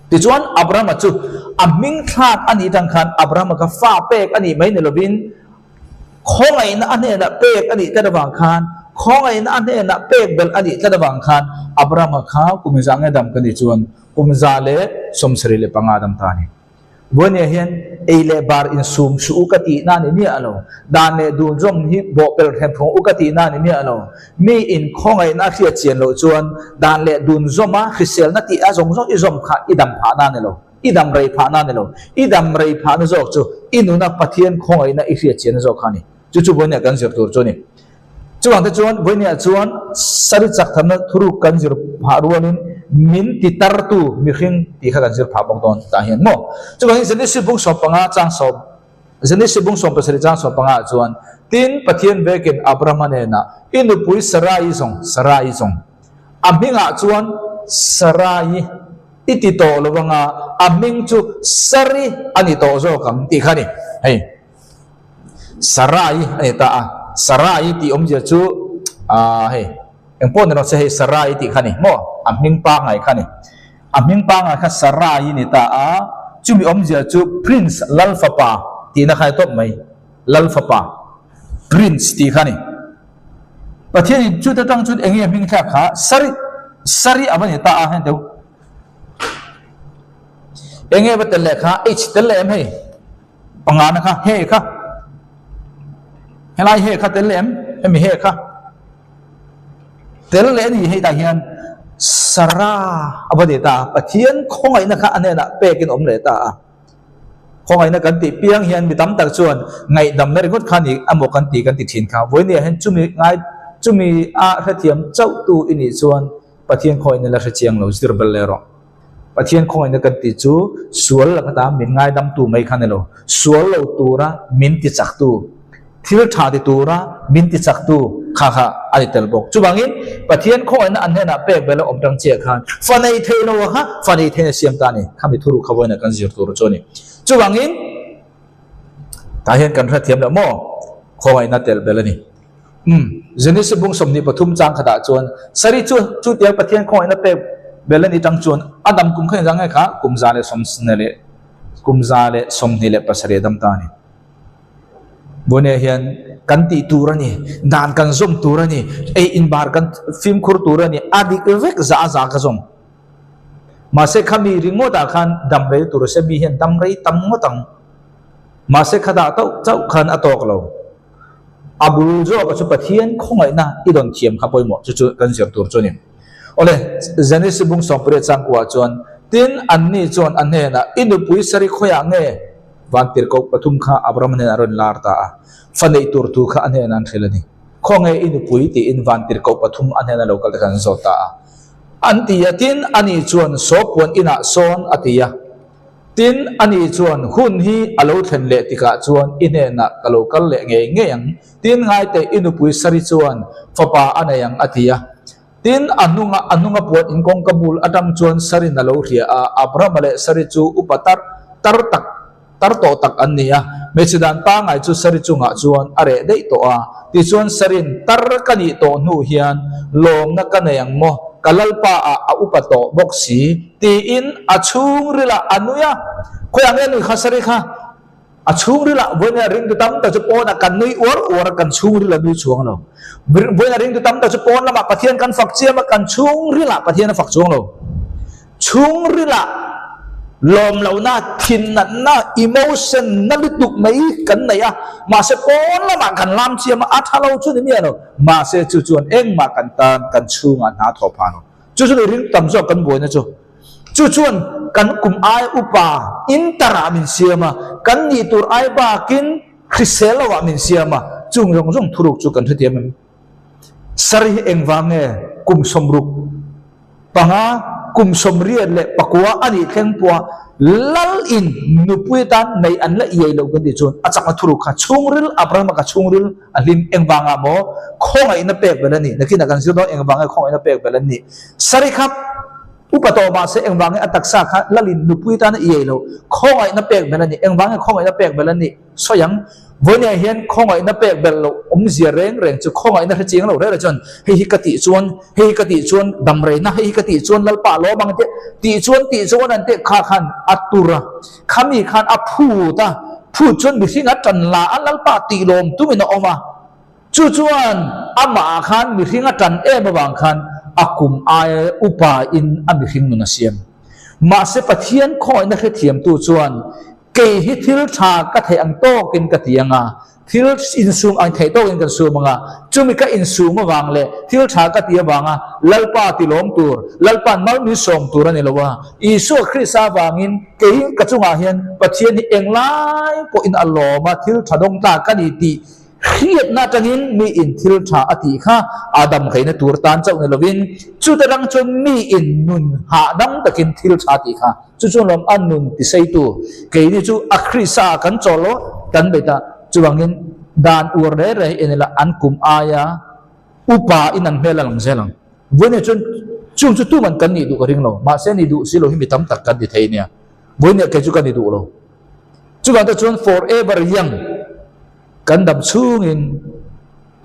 Tichuan Abrahama chu a hming thlak a nih atang khan Abrahama kha fa pek a nih mai ni lovin khawngaihna a hnenah pek a nih tlat avang khan khawngaihna a hnenah pek belh a nih tlat avang khan Abrahama kha kum za nge dam ka nih chuan Kum 175 dam ta a ni. Buainiah hian ei leh bar insum suh u ka tihna a ni miah lo. Dan leh dun zawm hi bawhpelh hremphung u ka tihna a ni miah lo. Mi inkhawngaihna a hriat chian loh chuan dan leh dun zawma hriselna tih a zawng zawng i zawm kha i dam phahna a ni lo. I dam rei phahna a ni lo. I dam rei phahna zawk chu i nuna Pathian khawngaihna i hriat chianna zawk kha a ni. Chu chu Buainiah kan zir tur chu a ni. Chuvang te chuan Vawinia chuan sari chak thamna thuruk kan zir phah rualin min ti tartu mihring tih kha kan zir phah bawk dawn tah hian maw. Chuvangin Genesis bung 15 chang sawm Genesis bung 17 chang 15 ah chuan tin Pathian vekin Abrahama hnenah i nupui Sarai zawng Sarai zawng a hmingah chuan Sarai i ti tawh lo anga a hming chu Sari a ni tawh zawk ang tih kha a ni. Hei. Sarai a ni ta a, Sarai tih awmzia chu aah hei eng pawh ni rawh se hei Sarai tih kha a ni maw a hming pangngai kha a ni. A hming pangngai kha Sarai a ni ta a, chumi awmzia chu Prince Lal fapa tihna kha a ni tawp mai, Lal fapa Prince tih kha a ni. Pathianin chute tang chuan eng nge a hming thlak kha Sari Sari a va ni ta a heng deuh. Eng nge va tel leh kha H tel leh em hei. Pangana kha he kha helai he kha tel leh em hemi he kha tel leh ani hei tah hian Sara a va ni ta a Pathian khawngaihna kha a hnenah pekin awm leh ta a khawngaihna kan tih piang hian mi tam tak chuan ngaihdamna ringawt kha ni amaw kan ti kan ti thin kha vawinia hian chumi ngai chumi a hrethiam chauh tu i nih chuan Pathian khawngaihna la hrechiang lo zir bel leh rawh. Pathian khawngaihna kan tih chu sual laka ta min ngaidamtu mai kha ni lo, sual lo tura min tichaktu, thil tha ti tura min tichaktu kha kha a ni tel bawk. Chuvangin Pathian khawngaihna an hnenah pek bela awm tang chiah khan fa nei thei lo kha fa nei theina siam ta a ni. Khami thuruk kha vawiinah kan zir tur chu a ni. Chuvangin tah hian kan hrethiam loh maw? Khawngaihna tel bel a ni. Umm, Genesis bung 23 chang khatah chuan Sari chu chutiang Pathian khawngaihna pek bel a ni tang chuan a dam kum kha inzang nge kha kum kum 127 a dam ta a ni. Vawinia hian kan tih tur a ni, dan kan zawm tur a ni, ei inbar kan fimkhur tur a ni, a dik vek za a za ka zawm. Mahse khami ringawtah khan dam rei tur se mi hian dam rei tam ngawt ang. Mahse khatah tauh chauh khan a tawk lo. A bul zawka chu Pathian khawngaihna i dawn thiam kha pawimawh chu chu kan zir tur chu a ni. Awle, Genesis bung 80 changkuah chuan, Tin, anni chuan a hnenah, I nupui Sari khawiah nge? Vantirhkoh pathum kha Abraham hnenah a rawn lar ta a, fa neih tur thu kha a hnenah an hrilh a ni. Khawnge i nupui? tiin vantirhkoh pathum a hnena lo kal te khan an zawt ta a. An ti a, tin, ani chuan, Saw puan inah sawn, a ti a. Tin, ani chuan, Hun hi a lo thlen leh tikah chuan i hnenah ka lo kal leh ngei ngei ang. Tin, ngaiteh i nupui Sari chuan fapa a nei ang, a ti a. Tin, a hnunga a hnunga puan in kawngka bul atang chuan Sarin a lo hria a, Abrahama leh Sari chu upa tar tar tak tar tawh tak an ni a. Hmeichhe dan pangngai chu Sari chungah chuan a reh daih tawh a. Tichuan Sarin, Tar ka nih tawh hnu hian lawmna ka nei ang maw? Ka Lalpa ah a upa tawh bawk si, tiin a chhungrilah a nui a. Khawiah nge nui kha Sari kha? A chhungrilah vawiina ringtu tam tak chu pawnah kan nui uar uar a, kan chhungril a nui chuang lo. Vawiina ringtu tam tak chu pawn lamah Pathian kan fak chiam a, kan chhungrilah Pathian a fak chuang lo. Chhungrilah lawm lohna, thin natna, emotion na lutuk mai kan nei a, mahse pawn lamah kan lam chiam a, a tha lo chu ni miah lo. Mahse chu chuan engmah kan tan kan chhungah hna thawh phah lo. Chu chu ni ringtu tam zawk kan buaina chu. Chu chuan kan kum ai upa inter ah min siam a, kan nih tur ai bakin hrisel lo ah min siam a, chung zawng zawng thuruk chu kan hrethiam em? Sari hi engvang nge kum 65, kum 84 a nih thleng pawha lal in nupui atan nei an la iai lo kan tih chuan a chakna thuruk kha chhungril Abrahama kha chhungril a hlim engvangah maw khawngaihna pek belh a nih? Nakinah kan zir dawn engvang nge khawngaihna pek belh an nih? Sari kha Upa tawh mahse engvang nge a taksa kha lalin nupui tan a iai lo, khawngaihna pek belh a ni. Engvang nge khawngaihna pek belh a nih sawi ang? Vawinia hian khawngaihna pek belh loh awmzia reng reng chu khawngaihna hre chiang lo reng reng chuan hei hi ka tih chuan, hei hi ka tih chuan damreina, hei hi ka tih chuan Lalpa a lawm ang tih, tih chuan tih chuan an tih kha khan a tur a, khami khan a phut a, phut chuan mihring a tan la a, Lalpa tih lawm tumin a awm a. Chu chuan amah ah khan mihring a tan em avang khan a kum aia upa in a mihring nun a siam. Mahse Pathian khawngaihna hrethiamtu chuan kei hi thil tha ka theih ang tawkin ka ti anga, thil insum ang theih tawkin kan sum anga, chumi ka insum avang leh thil tha ka ti avanga Lalpa tilawm tur, Lalpa'n mal min sawm tur a ni lo a, Isua Krista avangin kei ka chungah hian Pathian hi englai pawhin a lawm a, thil tha dawng tlak ka ni tih Hriatna atangin miin thil tha a tih kha a dam theihna tur tan chauh ni lovin, chute rang chuan miin nun hahdam takin thil tha a tih kha chu chuan lawm a nun tiseitu keini chu a Krista ah kan chawl lo kan bei ta. Chuvangin dan uar reh reh hi en ila an kum aia upa in an hmel a lang zel ang. Vawiin chuan chung chu tuman kan nih duh ka ring lo, mahse ni duh si lo hi mi tam tak kan ti thei nia. Vawiin kei chu ka ni duh lo. Chuvang te chuan forever young kan dam chhungin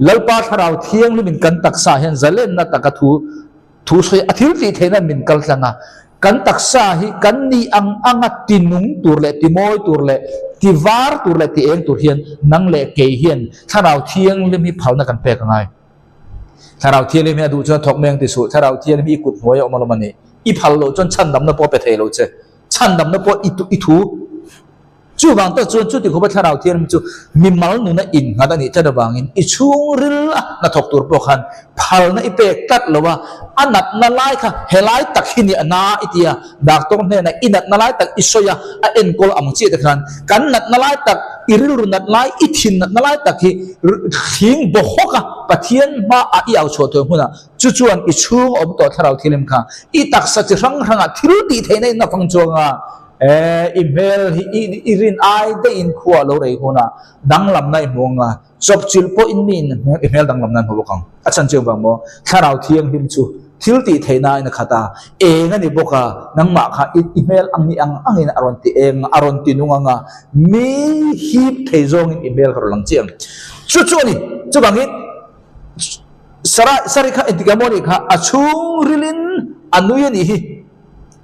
Lalpa Thlarau Thianghlimin kan taksa hian zalenna taka thu thu sawi a thil tih theihna min kal tlang a, kan taksa hi kan nih ang anga ti nung tur leh ti mawi tur leh ti var tur leh ti eng tur hian nang leh kei hian Thlarau Thianghlim hi phalna kan pek a ngai. Thlarau Thianghlim hi a duh chuan thawk meng ti suh, Thlarau Thianghlim hi i kut hnuai a awm alawm a nih. I phal loh chuan chhandamna pawh a pe thei lo che. Chhandamna pawh i i thu. Chuvang tak chuan chuti khawpa Thlarau Thianghlim chu mimal nuna innghat a nih tlat avangin i chhungril a hnathawk tur pawh khan phalna i pek tlat lo a, a natna lai kha helai tak hi ni a na i ti a, doctor hnenah i natna lai tak i sawi a, a enkawl ang chiah te khan kan natna lai tak, i rilru nat lai, i thin natna lai tak hi thing bawhawk a Pathian hmaah i au chhuah tur hmunah Chu chuan i chhung awm tawh Thlarau Thilim kha i taksa chi hrang hrangah thil tih theihna in a fang chuang a, e, i hmel hi i i rin ai daihin khua a lo rei hun a, danglamna i hmu ang a, chawpchilh pawhin mi in i hmel danglamna an hmu bawk ang. A chhan chiang vang maw? Thlarau Thianghlim chu thil tih theihna in a khat a, eng a ni bawk a, nangmah kha i i hmel ang ni ang angin a rawn ti eng a, a rawn ti nung ang a, mi hip thei zawngin i hmel kha rawn lang chiang. Chu chu a ni. Chuvangin. Sarai, Sari kha engtik emaw nih kha a chhungrilin a nui a nih hi.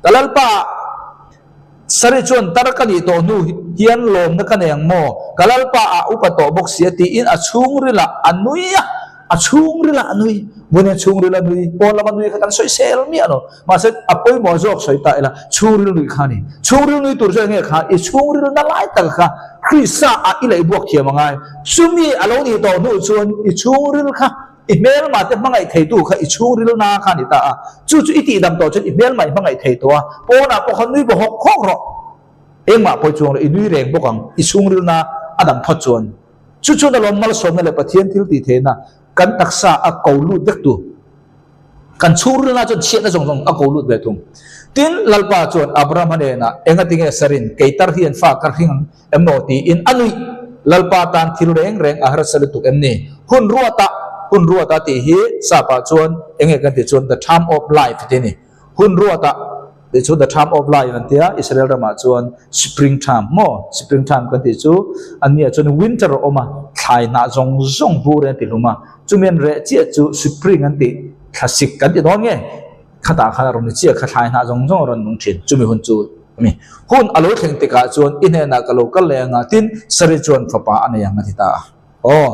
Ka Lalpa, Sari chuan tar ka nih tawh hnu hian lawmna ka nei ang maw? Ka Lalpa ah upa tawh bawk si a tiin a chhungrilah a nui a, a chhungrilah a nui. Vawin hian chhungril a nui, pawn lama nui kha kan sawisel miah lo. Mahse, a pawimawh zawk sawi ta ila, chhungril nui kha a ni. Chhungril nui tur chu eng nge kha? I chhungril na lai tak kha Krista ah i leih buak thiam a ngai. Chumi a lo nih tawh hnu chuan i chhungril kha i hmelma te hmangaih theitu kha i chhungril na kha a ni ta a. Chu chu i tihdam tawh chuan i hmelma i hmangaih thei tawh a, pawnah pawh khan nui baw hawk hawk rawh. Engmah pawh i chuang lo, i nui reng bawk ang, i chhungril na a dam phawt chuan. Chu chuan alawm malsawmna leh Pathian thil tih theihna kan taksa a ko lut vek tu. Kan chhungril na chuan chhiatna zawng zawng a ko lut ve thung. Tin, Lalpa chuan Abrahama hnenah, Engatinge Sarin, kei tar hian fa ka hring ang em maw? tiin a nuih. Lalpa tan thil reng reng a harsa lutuk em ni? Hun ruata, hun ruata tih hi Sapa chuan enge kan tih chuan the term of life tih a ni. Hun ruata tih chu the term of life an tia, Israel ramah chuan spring term maw? Spring term kan tih chu an nia chuan winter a awm a, thlai hnah zawng zawng vur an ti hlum a, chumi an reh chiah chu spring an tih thlasik kan ti dawn nge? Khatah khan a rawn ni chiah kha thlai hnah zawng zawng a rawn nung thin, chumi hun chu a ni. Hun a lo thleng tikah chuan i hnenah ka lo kal leh ang a, tin Sari chuan fapa a nei ang a ti ta a. Aw,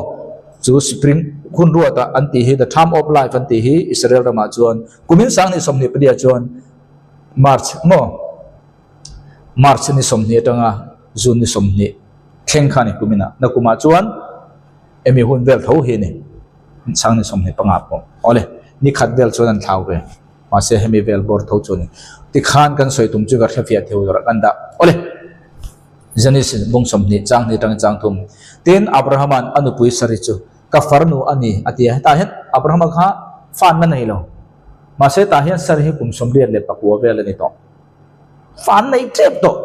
chu spring hun ruata an tih hi, the term of life an tih hi Israel ramah chuan kumin 20 24 chuan March maw? March ni 20 atanga June ni 20 thleng kha a ni kuminah. Nakumah chuan emi hun vel tho hi a ni, 20 25 pawh. Awle, ni khat vel chuan an thlau ve. Mahse hemi vel bawr tho chu a ni. Tikhan kan sawi tum chu ka hrefiah theu zawrh kan dah. Awle. Genesis bung 20 chang hnih atangin chang thum. Tin, Abrahama'n a nupui Sari chu, Ka farnu a ni, a ti a. Hetah hian Abrahama kha fan na nei lo. Mahse tah hian Sari hi kum 89 vel a ni tawh. Fa an neih tep tawh.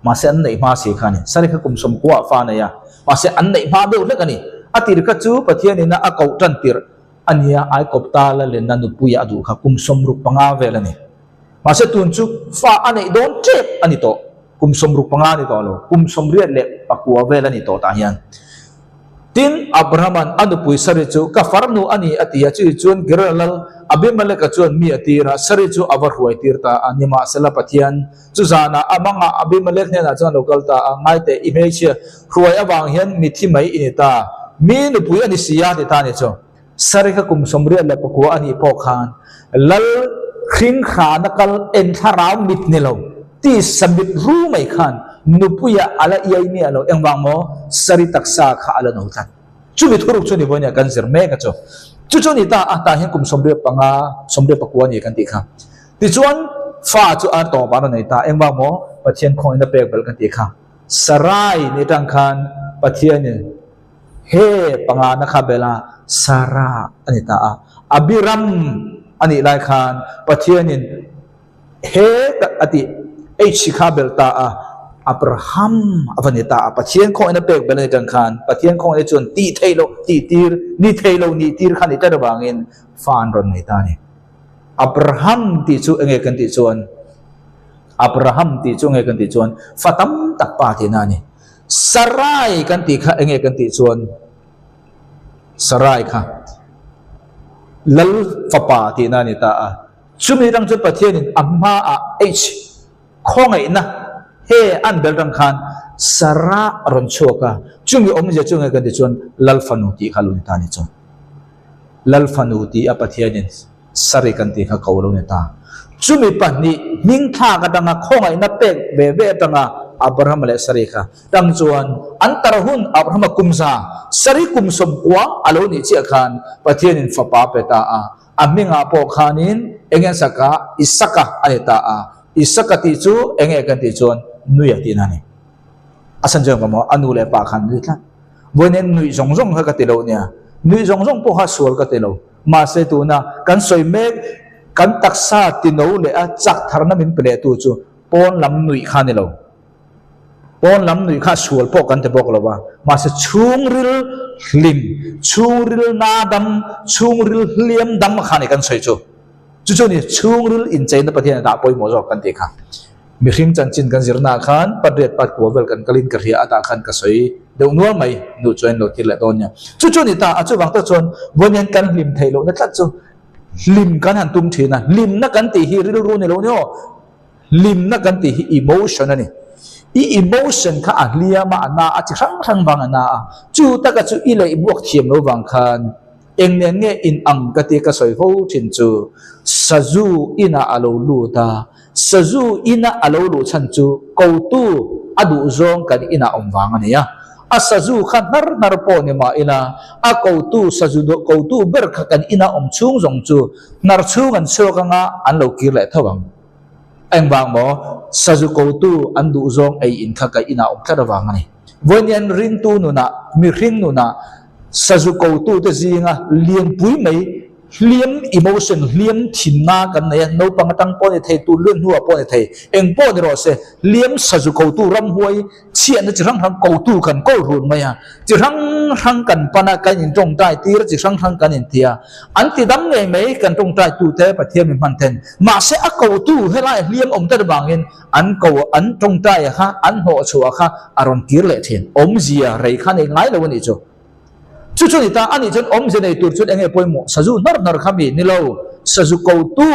Mahse an neih hma si kha a ni. Sari kha kum 90 ah fa a nei a. Mahse an neih hma deuh hlek a ni. A tir kha chu Pathianin a koh tan tirh a nia, Aikawpta la lenna nupuia a duh kha kum 65 vel a ni. Mahse tun chu fa a neih dawn tep a ni tawh. Kum 65 a ni tawh lo, kum 84 vel a ni tawh tah hian. Tin, Abrahama'n a nupui Sari chu, Ka farnu a ni, a ti a. Chutih chuan Gerar lal Abimeleka chuan mi a tir a, Sari chu a va hruai tir ta a. Nimahsela Pathian chu zanah a mangah Abimelek hnenah chuan a lo kal ta a, Ngaiteh, i hmeichhia hruai avang hian mithi mai i ni ta. Mi nupui a ni si a, ti ta a ni chu. Sari kha kum 89 a nih pawh khan Lal hringhrana kal en thlarau mit ni lo tisa mit ru mai khan nupuia a la iai miah lo. Engvang maw? Sari taksa kha a la no tlat. Chumi thuruk chu ni vawi nia kan zir mek a chu. Chu chu ni ta a, tah hian kum 85, 89 a ni kan tih kha. Tichuan fa chu a tawp ah a rawn nei ta. Engvang maw? Pathian khawngin a pek belh kan tih kha. Sarai ni atang khan Pathianin He pangana kha bela Sarah a ni ta a. Abiram a nih lai khan Pathianin he a tih H kha bel ta a, Abraham a va ni ta a. Pathian khawngaihna pek bel a ni tang khan Pathian khawngaihna chuan tih theih loh tih tir, ni thei lo nih tir kha nih tlat avangin fa an rawn nei ta a ni. Abraham tih chu enge kan tih chuan Abraham tih chu enge kan tih chuan fa tam tak pa tihna a ni. Sarai kan tih kha enge kan tih chuan Sarai kha Lal fapa tihna a ni ta a. Chumi rang chuan Pathianin a hmaah H khawngaihna he an bel rang khan Sarah a rawn chhuak a. Chumi awmzia chu enge kan tih chuan Lal fanu tih kha lo ni ta a ni chuan. Lal fanu tih a Pathianin Sari kan tih kha ko lo ni ta. Chumi pahnih hming thlak atanga khawngaihna pek ve ve atanga Abrahama leh Sari kha tang chuan an tar hun Abrahama kum za, Sari kum 90 a lo nih chiah khan Pathianin fapa pe ta a, a hmingah pawh khanin enge an sak a, Isaka a ni ta a. Isaka tih chu enge kan tih chuan Nuia tihna a ni. A chhan chuan ka maw a nu leh pa khan nui tlat. Vawiin nuih zawng zawng kha ka ti lo nia. Nuih zawng zawng pawh kha sual ka ti lo. Mahse tuna kan sawi mek kan taksa tino leh a chak tharna min pe leh tu chu pawn lam nuih kha a ni lo. Pawn lam nuih kha sual pawh kan ti bawk lo va. Mahse chhungril hlim, chhungril na dam, chhungril hliam dam kha a ni kan sawi chu. Chu chu a ni chhungril incheina Pathian a dah pawimawh zawk kan tih kha. Mihring chanchin kan zirnaah khan Patriat Pat kua vel kan kalin ka hria a tah khan ka sawi deuh nual mai nu chuan in lo thlir leh dawn nia. Chu chu a ni ta a, chuvang tak chuan vawiin hian kan hlim theih lohna tlat chu hlim kan han tum thin a, hlimna kan tih hi rilru ni lo ni aw, hlimna kan tih hi emotion a ni. I emotion kha a hliam a, a na a, chi hrang hrang vang a na a, chu taka chu i leih buak thiam lo vang khan Eng nen nge in ang ka ti ka sawi fo thin chu Sazu inah a lo lut a, Sazu ina a lo luh chhan chu kotu a duh zawng kan inah awm vang a ni a. A Sazu kha hnar hnar pawh ni mah ila a kotu Sazu kotu ber kha kan inah awm chhung zawng chu hnar chhung an chhuak anga an lo kir leh tho ang. Engvang maw? Sazu kotu an duh zawng ei in kha ka inah awm tlat avang a ni. Vawiin ringtu nunah, mihring nunah sazu kotute zinga lianpui mai hliam, emotion, hliam thinna kan nei a, naupang atang pawh a ni thei, tun luan hnuah pawh a ni thei, eng pawh ni rawh se, hliam sazu kotu ramhuai chhiatna chi hrang hrang kotu kan kawl run mai a, chi hrang hrang kan pan a, kan intawngtai tir a, chi hrang hrang kan inti a, an ti dam ngei mai kan tawngtai tute Pathian mi hman ten, mahse a kotu helai hliam awm tet avangin An ko an tawngtaia kha an hnawh chhuah kha a rawn kir leh thin. Awmzia rei kha nei ngai lo a nih chu. Chu chu ni ta, a nih chuan awmzia nei tur chuan eng nge pawimawh? Sazu hnawr hnawr kha mi ni lo. Sazu kotu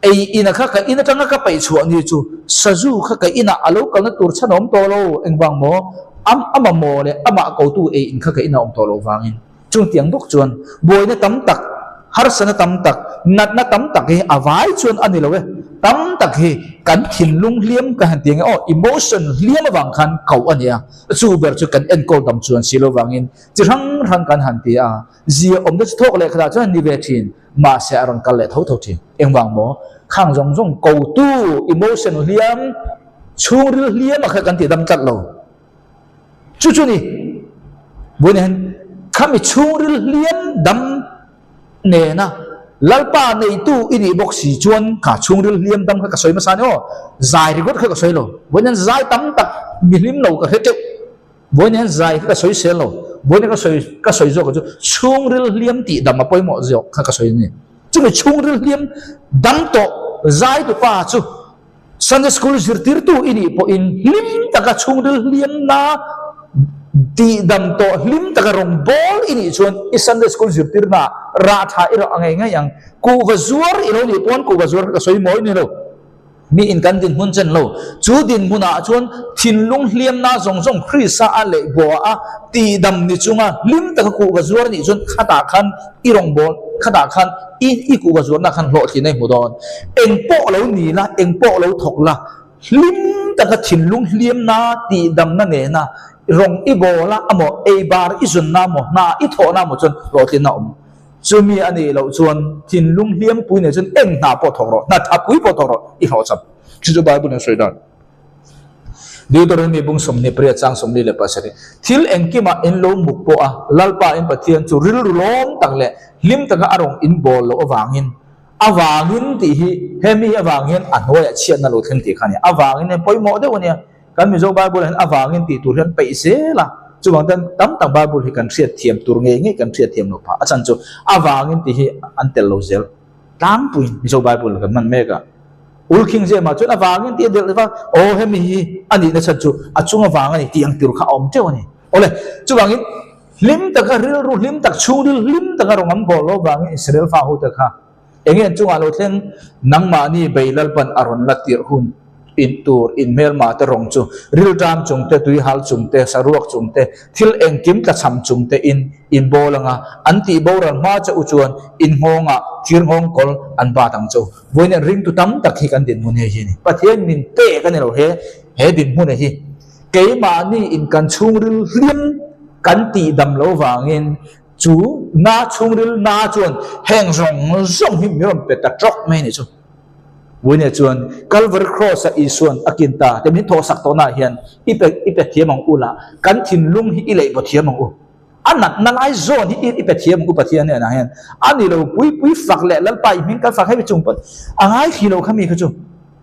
ei ina kha ka in atanga ka peih chhuah ni chu sazu kha ka inah a lo kalna tur chhan awm tawh lo. Engvang maw? A mamawh leh amah kotu ei in kha ka inah awm tawh lo vangin. Chungtiang bawk chuan buaina tam tak, harsana tam tak, natna tam tak hi a vai chuan a ni lo e. Tam tak hi kan thinlung hliam ka han ti ang e aw, emotion hliam avang khan koh a ni a. Chu ber chu kan enkawl dam chuan si lo vangin chi hrang hrang kan han ti a, zia awmna chu thawk leh khatah chuan a ni ve thin, mahse a rawn kal leh tho tho thin. Engvang maw? Khang zawng zawng kotu emotion hliam, chhungril hliam a kha kan ti dam tlat lo. Chu chu ni, vawiin hian khami chhungril hliam dam nena Lalpa neitu i nih bawk si chuan kha chhungril hliam dam kha ka sawi hmasa ni aw, zai ringawt kha ka sawi lo. Vawiin hian zai tam tak mi hlim lo ka hre teuh. Vawiin hian zai kha ka sawi sel lo. Vawiin ka sawi ka sawi zawk chu chhungril hliam tih dam a pawimawh zawk kha ka sawi a ni. Chumi chhungril hliam dam tawh zai tupa chu Sunday School zirtirtu i nih pawhin hlim taka chhungril hliamna tihdam tawh hlim taka rawngbâwl i nih chuan i Sunday School zirtirnaah rah tha i rawh a ngei ngei ang. Kuhva zuar i lo nih pawn kuhva zuar kha ka sawi mawi ni lo. Miin kan dinhmun chen lo. Chu dinhmunah chuan thinlung hliamna zawng zawng Krista a leh bua a tihdam ni chunga hlim taka kuhva zuar nih chuan khatah khan i rawngbâwl khatah khan I i kuhva zuarna khan hlawhtlin a i hmu dawn. Eng pawh lo ni la, eng pawh lo thawk la, hlim taka thinlung hliamna, tihdamna nena rawng i bawl a amaw, ei bar i zunna amaw, hna i thawhna amaw chuan hlawhtlin a awm. Chumi a nih loh chuan thinlung hliampui nei chuan eng hna pawh thawk rawh, hna thapui pawh thawk rawh, i hlawhcham. Chu chu Bible in a sawi dan. Deuteronomy bung 28 chang 47, Thil engkimah in lo muk pawh a, Lalpa in Pathian chu rilru lawm tak leh hlim taka a rawn inbawl loh avangin, avangin tih hi he mi avang hian a hnuaiah chhiatna lo thleng tih kha a ni. Avangin hi pawimawh deuh a nia. Kan Mizo Bible ah hian avangin tih tur hian peih zel a, chuvang chuan tam tak Bible hi kan hriat thiam tur ngei ngei kan hriat thiam loh phah. A chhan chu avangin tih hi an tel lo zel. Tlangpuiin Mizo Bible kan hman mek a. Ulkhing Zema chuan avangin tih a delh lova, aw hemi hi a nihna chhan chu a chung avang a ni tih ang tur kha a awm teuh a ni. Awle, chuvangin hlim taka rilru hlim tak chhungril hlim taka rawng an bawl lo vangin Israel fa hote kha enge an chungah lo thleng nangmahni bei Lalpan a rawn la tirh hun in tur in hmelmah te rawng chu rilṭam chung te, tuihal chung te, saruak chung te, thil engkim tlachham chung te in in bawl anga an tih boral hma che u chuan in nghawngah thir nghawng kawl an bat ang che u. Vawiin ringtu tam tak hi kan dinhmun hei hi a ni. Pathian min pek a ni lo he he dinhmun hi keimahni in kan chhungril hlim kan tihdam lo vangin chu na chhungril na chuan heng zawng zawng hi min rawn pe ta tawk mai a nih chu. Vawiin chuan Calvary Cross a Isuan a kin ta te min thawhsak tawhnaah hian i pe i pe thiam ang u la, kan thinlung hi i leihbaw thiam ang u. A natna lai zawn hi i pe thiam ang u Pathian hnenah hian a ni lo pui pui fak leh Lalpa i hming kan fak hemi chung pawh a ngai thli lo kha mi kha chu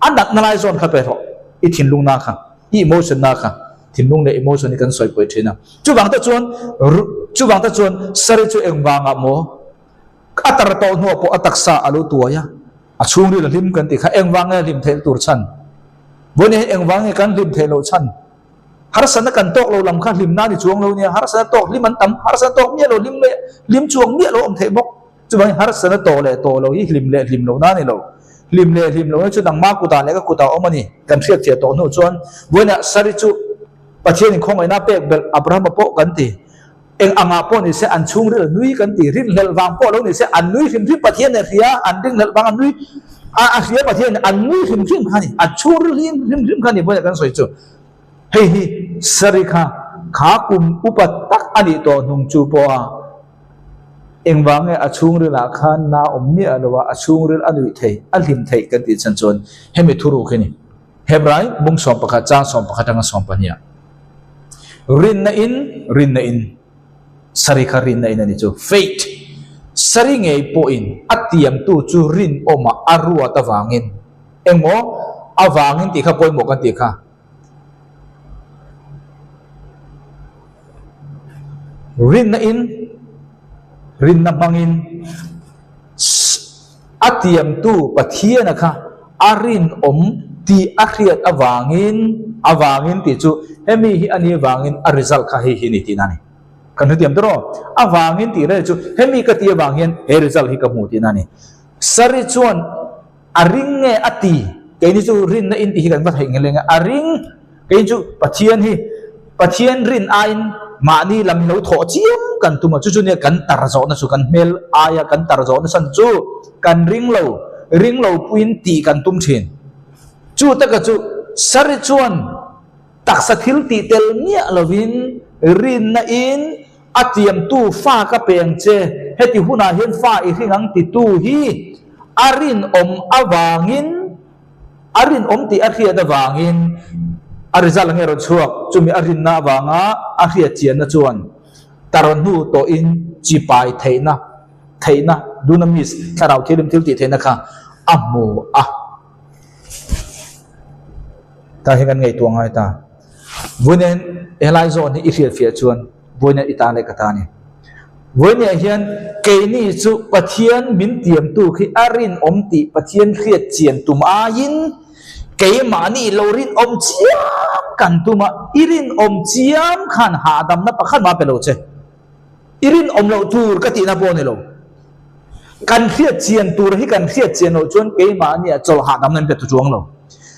a natna lai zawn kha pe rawh i thinlung na kha i emotion na kha thinlung leh emotion hi kan sawi pawi thin a chuvang te chuan chuvang te chuan sari chu engvangah maw a tar tawh hnuah pawh a taksa a lo tuai a a chhungril a hlim kan tih kha engvang nge a hlim theih tur chhan. Vawiin hian engvang nge kan hlim theih loh chhan? Harsatna kan tawk lo lam kha hlimna a ni chuang lo nia, harsatna tawk hlim an tam, harsatna tawk miah lo hlim leh hlim chuang miah lo a awm theih bawk. Chuvangin harsatna tawh leh tawh lo hi hlim leh hlim lohna a ni lo. Hlim leh hlim lohna chu nangma kutah leh ka kutah a awm a ni. Kan hriatfiah tawh hnu chuan vawiinah Sari chu Pathianin khawngaihna pek belh Abrahama pawh kan ti. Eng angah pawh ni se an chhungril a nui kan ti. Rinhlelh vang pawh lo ni se an nui hrim hrim Pathian nen hria, an rinhlelh vang an nui a a hria Pathian nen an nui hrim hrim kha a ni. An chhungril hi hrim hrim kha a ni vawiinah kan sawi chu. Hei hi Sari kha kha kum upa tak a nih tawh hnung chu pawha Engvang nge a chhungrilah khan na awm miah lo a, a chhungril a nuih thei, a hlim theih kan tih chhan chuan hemi thuruk hi ni. Hebrai bung 11 chang 11 atanga 12 ah rinna in, rinna in, sari kha rinna in a ni chu, faith, sari ngei pawhin a tiamtu chu rinawmah a ruat avangin, engmaw avangin tih kha pawimawh kan tih kha. Rinna in, rinna hmangin a tiamtu Pathiana kha a rinawm tih a hriat avangin, avangin tih chu hemi hi a ni avangin a result kha hei hi a ni tihna a ni. Kan hre thiam tawh rawh. Avangin tih reng chu hemi ka tih avang hian he result hi ka hmu tihna a ni. Sari chuan A ring nge a ti? Keini chu rinna in tih hi kan va theih nge leng a, a ring keini chu Pathian hi Pathian rin aiin mahni lam hi lo thawh chiam kan tum a, chu chu nia kan tar zawhna chu kan hmel aia kan tar zawhna chhan chu kan ring lo, ring lo puiin tih kan tum thin. Chu taka chu Sari chuan taksa thil tih tel miah lovin rinna in A tiamtu fa ka peng che, heti hunah hian fa i hring ang titu hi a rinawm avangin, a rinawm tih a hriat avangin a result ange rawn chhuak, chumi a rinna avanga a hriat chianna chuan tar hnu tawhin chi pai theihna, theihna, dunamis, thlarau thilim thil tih theihna kha a hmu a. Tah hian kan ngaihtuah ngai ta. Vawiin helai zawn hi i hriatfiah chuan vawiin i ta leh ka ta a ni. Vawiin hian keini chu Pathian min tiamtu khi a rinawm tih Pathian hriat chian tum aiin keimahni lo rinawm chiam kan tum a, i rinawm chiam khan hahdamna pakhat mah pe lo che. I rinawm loh tur ka tihna pawh a ni lo. Kan hriat chian tur hi kan hriat chian loh chuan keimahnia chawlh hahdamna min pe tu chuang lo.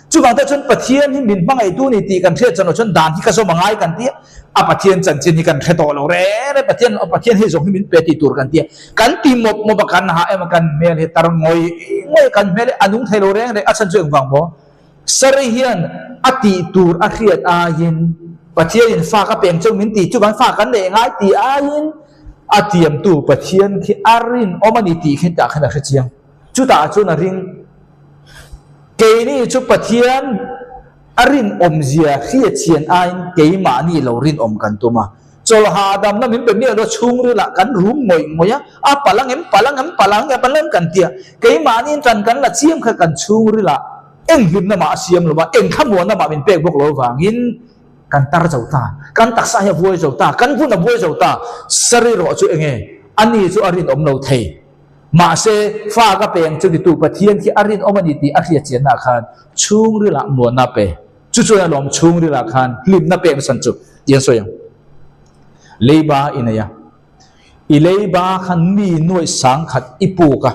Chuvang te chuan Pathian hi min hmangaihtu ni tih kan hriat chian loh chuan dan hi ka zawm a ngai kan ti a, a Pathian chanchin hi kan hre tawh lo reng reng, Pathian aw Pathian hei zawng hi min pe tih tur kan ti a, kan ti mawp mawp a, kan hah em a, kan hmel hi tar ngawih ngawih kan hmel hi a nung thei lo reng reng, a chhan chu engvang maw? Sari hian a tih tur a hriat aiin Pathianin fa ka peng cheu min ti chuvang fa kan neih ngai tih aiin a tiamtu Pathian khi a rinawm a ni tih khi tah khan a hre chiang. Chutah chuan a ring. Keini chu Pathian a rinawmzia hriatchhian aiin keimahni lo rinawm kan tum a. Chawlh hahdamna min pe miah lo chhungrilah kan rum ngawih ngawih a, a palh ang em, palh ang em, palh ang em, palh ang em kan ti a. Keimahniin ṭan kan la chiam kha kan chhungrilah eng hlimna mah a siam lo va, eng thlamuanna mah min pek bawk lo vangin kan tar zo ta, kan taksa hi a buai zo ta, kan vun a buai zo ta. Sari rawh chu enge? Ani chu a rinawm lo thei. Mahse, fa ka peng chu titu Pathian khi a rinawm a ni tih a hriat chianna khan chhungrilah muanna a pe. Chu chuan a lawm chhungrilah khan hlimna pek nasa chu tih an sawi ang. Leiba i nei a, i leiba khan mi nuaih sangkhat i puk a,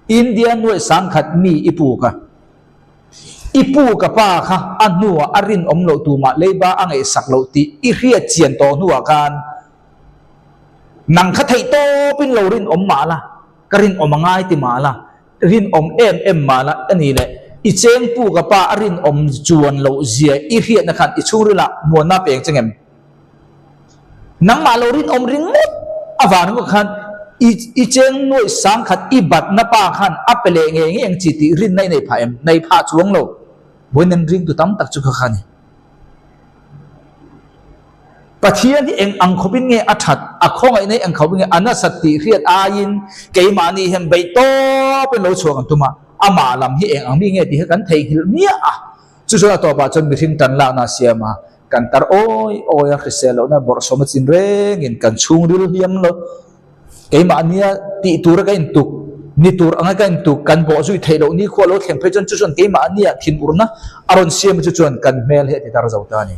India nuaih sangkhat mi i puk a, i pu ka pa kha a hnuah a rinawm loh tumah leiba a ngaihsak loh tih i hriat chian tawh hnuah khan nang kha theih tawpin lo rinawm mah la, ka rinawm a ngai ti mah la, rinawm em em mah la a ni leh i cheng pu ka pa a rinawm chuan loh zia i hriatna khan i chhungrilah muanna peng che ngem? Nangmah lo rinawm ringawt avang ringawt khan i i cheng nuaih sangkhat i batna pa khan a pe leh ngei ngei ang chi tih rinna i nei phah em? Nei phah chuang lo. Vawiin an ringtu tam tak chu kha kha a ni. Pathian hi eng ang khawpin nge a that, a khawngaihna hi eng khawpin nge a nasat tih hriat aiin keimahni hian beih tawpin lo chhuak an tum a, amah lam hi eng ang mi nge tih hi kan theihnghilh miah a. Chu chuan a tawpah chuan mihring tan lakna a siam a, kan tar awi awi a, hrisel lohna bawrhsawm a chin rengin kan chhungril hliam lo. Keimahnia tih tura ka intuk. Ni tur anga ka intuk kan bawh zui theih loh nikhua lo thleng phei chuan chu chuan keimahnia thinurna a rawn siam chu chuan kan hmel hi a ti tar zo ta a ni.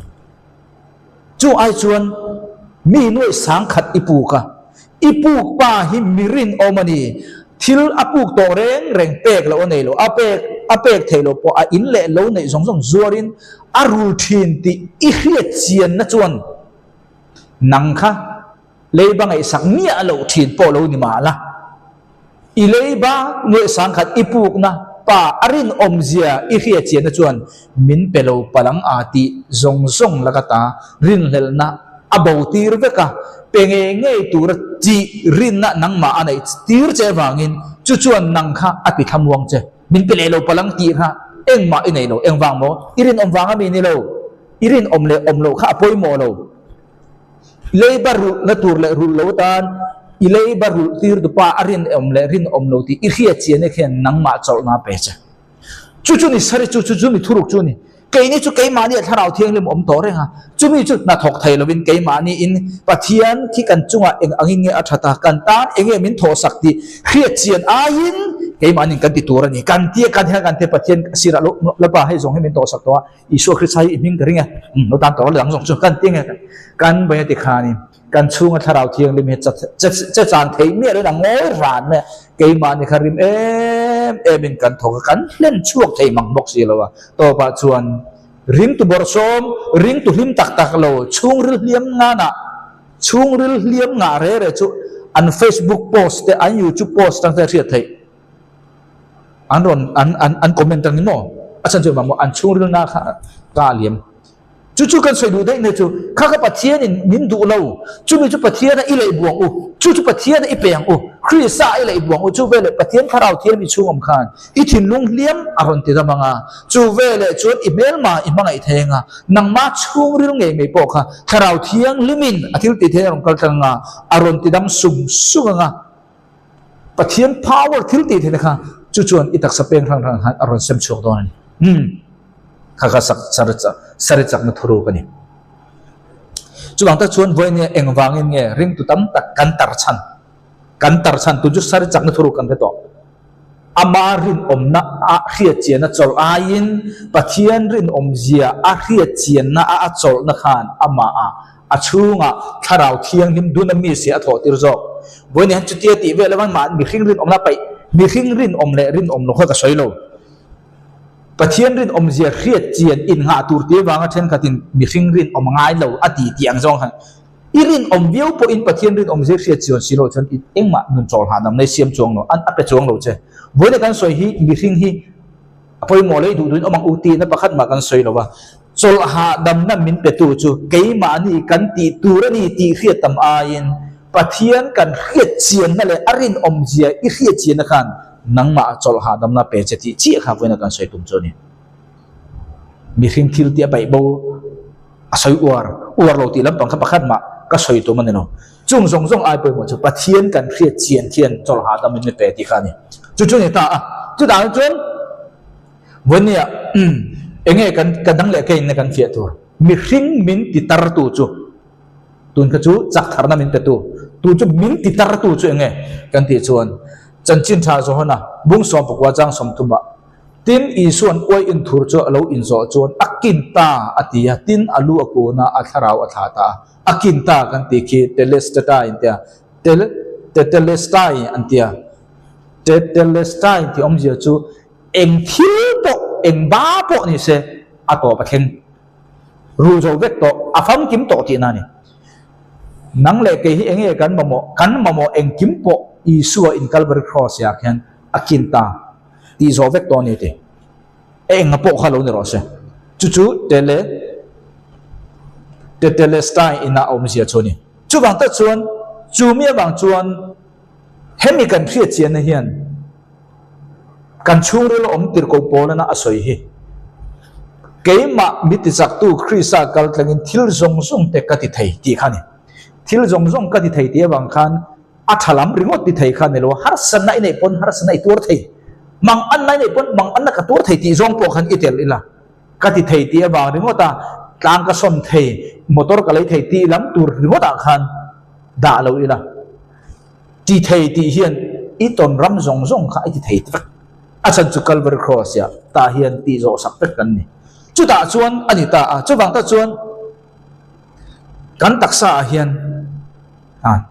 Chu ai chuan mi nuaih sangkhat i puk a, i puk pa hi mi rinawm a ni. Thil a puk tawh reng reng pek loh a nei lo, a pek a pek theih loh pawh a in leh lo neih zawng zawng zuarin a rul thin tih i hriat chianna chuan nang kha Leiba ngaihsak miah loh thin pawh lo ni mahla, i leiba ngaihsang khat i pukna pa a rinawmzia i hriatchianna chuan min pe lo palang a tih zawng zawng laka ta rinhlelhna a bo tir vek a, pe ngei ngei tura tih rinna nangmah a neih tir che avangin chu chuan nang kha a ti thlamuang che. Min pe leh lo palang tih kha engmah i nei lo, engvang maw? I rinawm vang ami ni lo, i rinawm leh awm loh kha a pawimawh lo. Leiba rulhna tur leh rulh lo atan i leiba rulh tir tupa a rinawm leh rinawm lo tih i hriat chian e khian nangmah chawlhna a pe che. Chu chu ni sari chu, chu chu mi thuruk chu ni. Keini chu keimahni a thlarau thianghlim awm tawh reng a, chumi chu hna thawk thei lovin keimahni in Pathian khi kan chungah eng angin nge a that a, kan tan eng nge min thawhsak tih hriat chian aiin keimahni kan ti tur a ni. Kan tia kan hian kan tia Pathian sirah lo Lalpa hei zawng hi min tawhsak tawh a, Isua Krista hi i hming ka ring e, umm lo tan tawh dang zawng chu kan ti nge kan baina ti khanin kan chhunga thlarau thianghlim hi che chan thei miah loin a ngawi ran mai a, keimahni kha rim em em in kan thawk a, kan hlen chhuak thei mang bawk si lo a, tawpah chuan ringtu bawrhsawm, ringtu hlim tak tak lo, chhungril hliam nganah chhungril hliam ngah re re chu an Facebook post te an YouTube post atang te a hriat theih. An rawn an an an comment ang ni maw? A chhan chu engvang maw? An chhungrilna kha ka a liam. Chu chu kan sawi duh daih mai chu kha kha Pathianin min duh lo, chumi chu Pathiana i leih buang u, chu chu Pathiana i pe ang u, Krista i leih buang u, chu veleh Pathian thlarau thiam i chhung awm khan i thinlung hliam a rawn ti dam ang a, chu veleh chuan i hmelma i hmangaih thei ang a, nangma chhungril ngei mai pawh kha thlarau thianghlimin a thil tih theih a rawn kal tlang ang a, a rawn ti dam sung sung ang a. Pathian power thil tih theihna kha chu chuan i taksa peng hrang hrang khan a rawn sem chhuak dawn a ni. Umm kha kha sak sar sari chakna thuruk a ni. Chuvang tak chuan vawiin nge engvangin nge ringtu tam tak kan tar chhan kan tar chhan tun chu sari chakna thuruk kan hre tawh. Ama rinawmna a hriatchianna chawlh aiin Pathian rinawmzia a hriatchianna a a chawlhna khan amah a A chhungah Thlarau Thianghlim duna mi si a thawh tir zawk. Vawiin hian chutia tih vel avang mah mihring rinawmna paih, mihring rinawm leh rinawm lo kha ka sawi lo. Pathian rinawmzia hriat chian innghah tur tih avanga thenkhatin mihring rinawm ngai lo a ti tih ang zawng khan i rinawm viau pawhin Pathian rinawmzia hriat chian si loh chuan i engmah nun chawl hahdamna i siam chuang lo, an a pe chuang lo che. Vawiin a kan sawi hi mihring hi A pawimawh lei duh duhin awm ang u tihna pakhat mah kan sawi lo va, chawlh hahdamna min petu chu keimahni kan tih tur a ni tih hriat tam aiin Pathian kan hriat chianna leh a rinawmzia i hriat chianna khan nangmah chawlh hahdamna pe che tih chiah kha vawiina kan sawi tum chu a ni. Mihring thil tih a paih bo a sawi uar uar lo tih lampang kha pakhat mah ka sawi tum a ni lo. Chung zawng zawng ai pawimawh chu Pathian kan hriat chian khian chawlh hahdam in mi pe tih kha a ni. Chu chu a ni ta a. Chutah chuan Vawnia eng nge kan ka dang leh keiin kan fiah tur? Mihring min ti tartu chu tun kha chu chak tharna min petu tu chu min ti tartu chu eng nge kan tih chuan chanchin tha Johana bung 14 chang 30 ah Tin, Isua'n uai inthur chu a lo inzawh chuan a kin ta a ti a, tin a lu a kun a, a thlarau a thlah ta a. A kin ta kan tih khi Telestatai an tia, Tel, Tetelestai an tia. Tetelestai tih awmzia chu eng thil pawh, eng ba pawh ni se a tawp a thleng rul zo vek tawh, a famkim tawh tihna a ni. Nang leh kei hi eng nge kan mamawh? Kan mamawh engkim pawh Isua in Kalvari Cross-ah khian a kin ta. Tih zawh vek tawh a ni ti. Enga pawh kha lo ni rawh se. Chu chu tele Tetelestai ina a awmzia chu a ni. Chuvang tak chuan chu mi avang chuan hemi kan hriat chianna hian kan chhungril a awm tirhkoh pawlana a sawi hi keimah mi tichaktu Krista kal tlangin thil zawng zawng te ka ti thei tih kha a ni. Thil zawng zawng ka ti thei tih avang khan A tha lam ringawt ti thei kha ni lo, harsatna i neih pawn harsatna i tuar thei, mang anna i neih pawn mang anna ka tuar thei tih zawng pawh khan i tel ila ka ti thei tih avang ringawt a, tlang ka sawn thei, motor ka lei thei tih lam tur ringawt ah khan dah lo ila. Ti thei tih hian I tawn ram zawng zawng kha i ti thei vek. A chhan chu Calvary Cross ah tah hian tih zawh sak vek kan ni. Chutah chuan a ni ta a, chuvang tak chuan kan taksa ah hian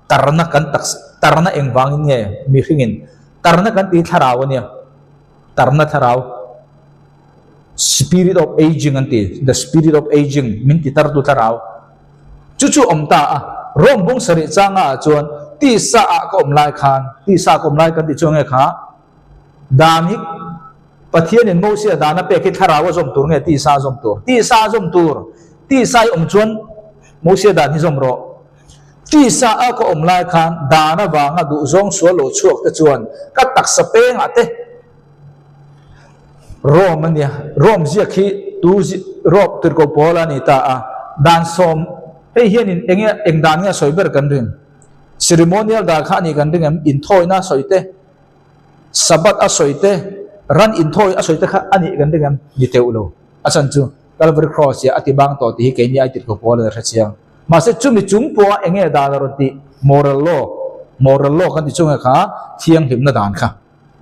tarna kan taksa tarna engvangin nge mihringin tarna kan tih thlarau a nia, tarna thlarau spirit of aging an ti, the spirit of aging min ti tartu thlarau chu chu awm ta a. Rome bung sarih changa ah chuan tisa ah ka awm lai khan, tisa ka awm lai kan tih chu enge kha? Dan hi Pathianin Mosia dan a pek hi thlarau a zawm tur nge tisa a zawm tur? Tisa a zawm tur. Tisa i awm chuan Mosia dan hi zawm rawh. Tisa a ka awm lai khan dan avanga duhzawng sual lo chhuak te chuan ka taksa pengah te Rome a nia. Rome ziak hi tu Rome Tirhkoh Paul a ni ta a. Dan sawm hei hianin enge eng dan nge a sawi ber kan ring? Ceremonial dan kha a nih kan ring em? Inthawina sawi te. Sabbath a sawi te, ran inthawi a sawi te kha a nih kan ring em? Ni teuh lo. A chhan chu Calvary Cross hi a ti bang tawh tih hi keini ai tirhkoh pawl a hre chiang. Mahse chumi chung pawha eng nge dan a rawn tih? Moral law, moral law kan ti chung e kha thianghlimna dan kha.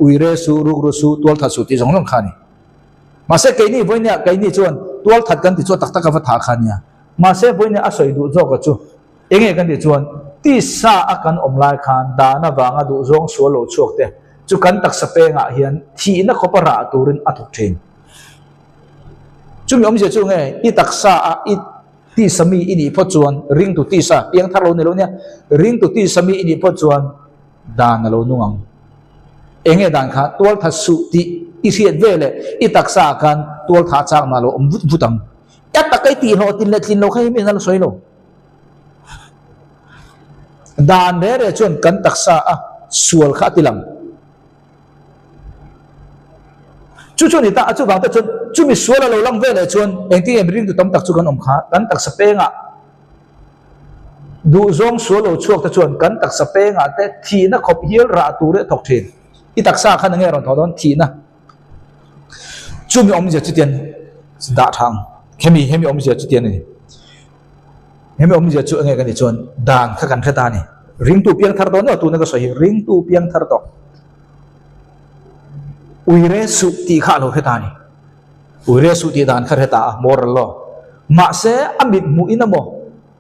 Uire suh, rukru suh, tualthat suh tih zawng zawng kha a ni. Mahse keini vawinia keini chuan tualthat kan ti chu a tak tak a va thah kha a nia. Mahse vawinia a sawi duh zawk a chu. Enge kan tih chuan tisa a kan awm lai khan dan avanga duhzawng sual lo chhuak te chu kan taksa pengah hian thihna khawpa rah turin a thawk thin. Chumi awmzia chu nge i taksa a i tisa mi i nih phawt chuan ringtu tisa piang thar lo ni lo nia ringtu tisa mi i nih phawt chuan dan a lo nung ang. Enge dan kha tualtha suh tih i hriat ve leh i taksa ah khan tualtha chakna a lo awm vut vut ang. A taka i tihhlawh tin leh tlin lo kha hemi an la sawi lo. Dan re re chuan kan taksa a sual kha a ti lang. Chu chu ni ta a chuvang te chuan chumi sual a lo lang ve leh chuan engtin nge ringtu tam tak chu kan awm kha kan taksa pengah duhzawng sual lo chhuak te chuan kan taksa pengah te thihna khawp hial rah tur hi a thawk thin. I taksa khan enge rawn thawh dawn thihna. Chumi awmzia chutian dah tha ang. Hemi hemi awmzia chutian a ni. Hemi awmzia chu enge ka nih chuan dan kha kan hre ta a ni. Ringtu piang thar dawn emaw tuna ka sawi hi ringtu piang thar tawh. Uire suh tih kha a lo hre ta a ni. Uire suh tih dan kha hre ta a, moral law. Mahse a mit hmuh in emaw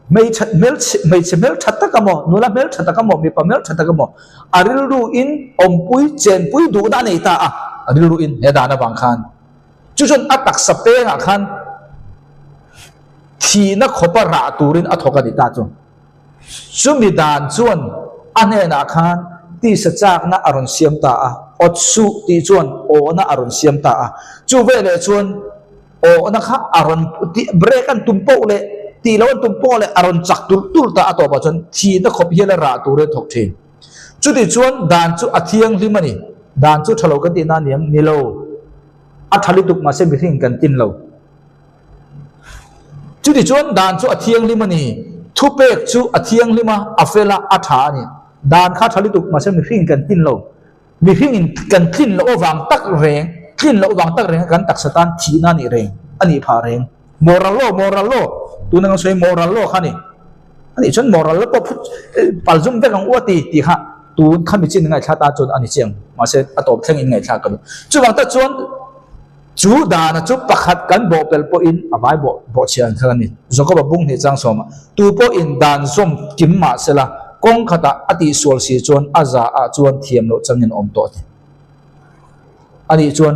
hmeichhe hmelchhe hmeichhe hmeltha tak emaw nula hmeltha tak emaw mipa hmeltha tak emaw a rilru in awmpui chenpui duhna a nei ta a, a rilru in he dan avang khan chu chuan a taksa pengah khan Thihna khawpa rah turin a thawk a ni ta chu. Chumi dan chuan a hnenah khan tisa chakna a rawn siam ta a, awt suh tih chuan awhna a rawn siam ta a. Chu veleh chuan awhna kha a rawn break an tum poh leh tih loh an tum poh leh a rawn chak tulh tulh ta a tawpah chuan thihna khawp hial a rah turin a thawk thin. Chuti chuan dan chu a thianghlim a ni. Dan chu tha lo kan tihna a ni em? Ni lo. A tha lutuk mahse mihring kan tin lo. Chutichuan dan chu a thianghlim a ni. Thupek chu a thianghlim a, a fel a, a tha a ni. Dan kha tha lutuk mahse mihring kan tlin lo. Mihringin kan tlin loh avang tak reng, tlin loh avang tak reng kan taksa tan thihna a nih reng, a nih phah reng. Moral law, moral law, tuna kan sawi moral law kha a ni. A nih chuan moral law pawh phut palzum vek ang u a ti tih kha tun kha mi chin ngaihthla ta chuan a ni chiang. Mahse a tawp thleng in ngaihthla ka duh. Chuvang tak chuan. Chu dana chu pakhat kan bawhpelh pawhin a vai bawh bawhchhia ang kha a ni. Jakoba bung hnih chang sawma tu pawhin dan zawm kim mah sela kawng khatah a tihsual si chuan a za ah chuan thiam loh changin awm tawh a ti. Anih chuan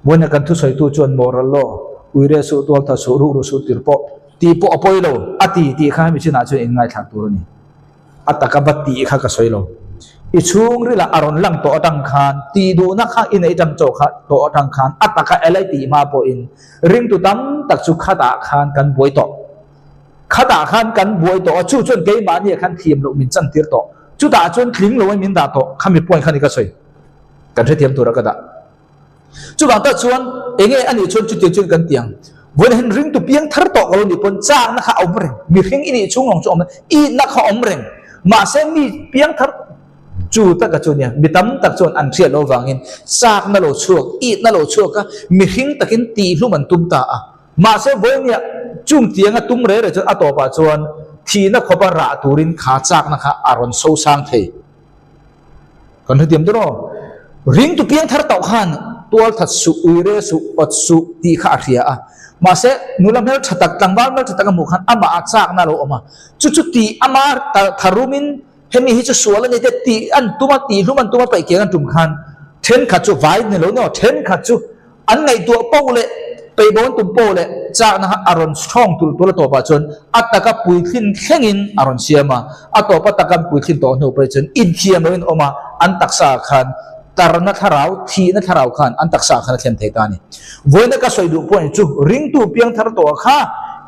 vawiina kan thusawitu chuan moral law, uire suh, tualtha suh, rukru suh tir pawh tih pawh a pawi lo a ti tih kha hemi chinah chuan inngaithlak tur a ni. A taka va tih kha ka sawi lo. I chhungrilah a rawn lang tawh atang khan, tih duhna kha i neih tang chawh kha tawh atang khan a taka elai tih hma pawhin ringtu tam tak chu khatah khan kan buai tawh. Khatah khan kan buai tawh a, chu chuan keimahni ah khan thiam loh min chantir tawh. Chutah chuan tling lo in min dah tawh. Khami point kha ni ka sawi. Kan hrethiam tura ka dah. Chuvang tak chuan enge a nih chuan chutiang chuan kan ti ang. Vawiin hian ringtu piang thar tawh ka lo nih pawn chakna kha a awm reng. Mihring i nih chhung lawng chu a awm reng. Ihna kha a awm reng. Mahse mi piang thar chu taka chu nia mi tam tak chuan an hriat loh vangin chakna lo chhuak, ihna lo chhuak a, mihring takin tihhlum an tum ta a. Mahse vawiin chung tianga tum re re chuan a tawpah chuan thihna khawpa rah turin kha chakna kha a rawn sosang thei. Kan hrethiam dawn aw. Ringtu piang thar tauh khan tual that suh, uire suh, awt suh tih kha a hria a. Mahse, nula hmel tha tak, tlangval hmel tha tak a hmuh khan amah ah chakna a lo awm a. Chu chu tih ama tharumin hemi hi chu sual a ni te tih an tum a, tih hlum an tum a, paih kiang an tum khan thenkhat chu vai ni lo ni aw, thenkhat chu An ngaihtuah poh leh peibawn tum poh leh chakna kha a rawn strong tulh tulh a tawpah chuan a taka puithlin thlengin a rawn siam a, a tawp a taka an puithlin tawh hnu pawh chuan inthiam loin awm a, an taksa ah khan tarna thlarau, thihna thlarau khan an taksa ah khan a thlen thei ta a ni. Vawiina ka sawi duh pawh chu ringtu piangthar tawh kha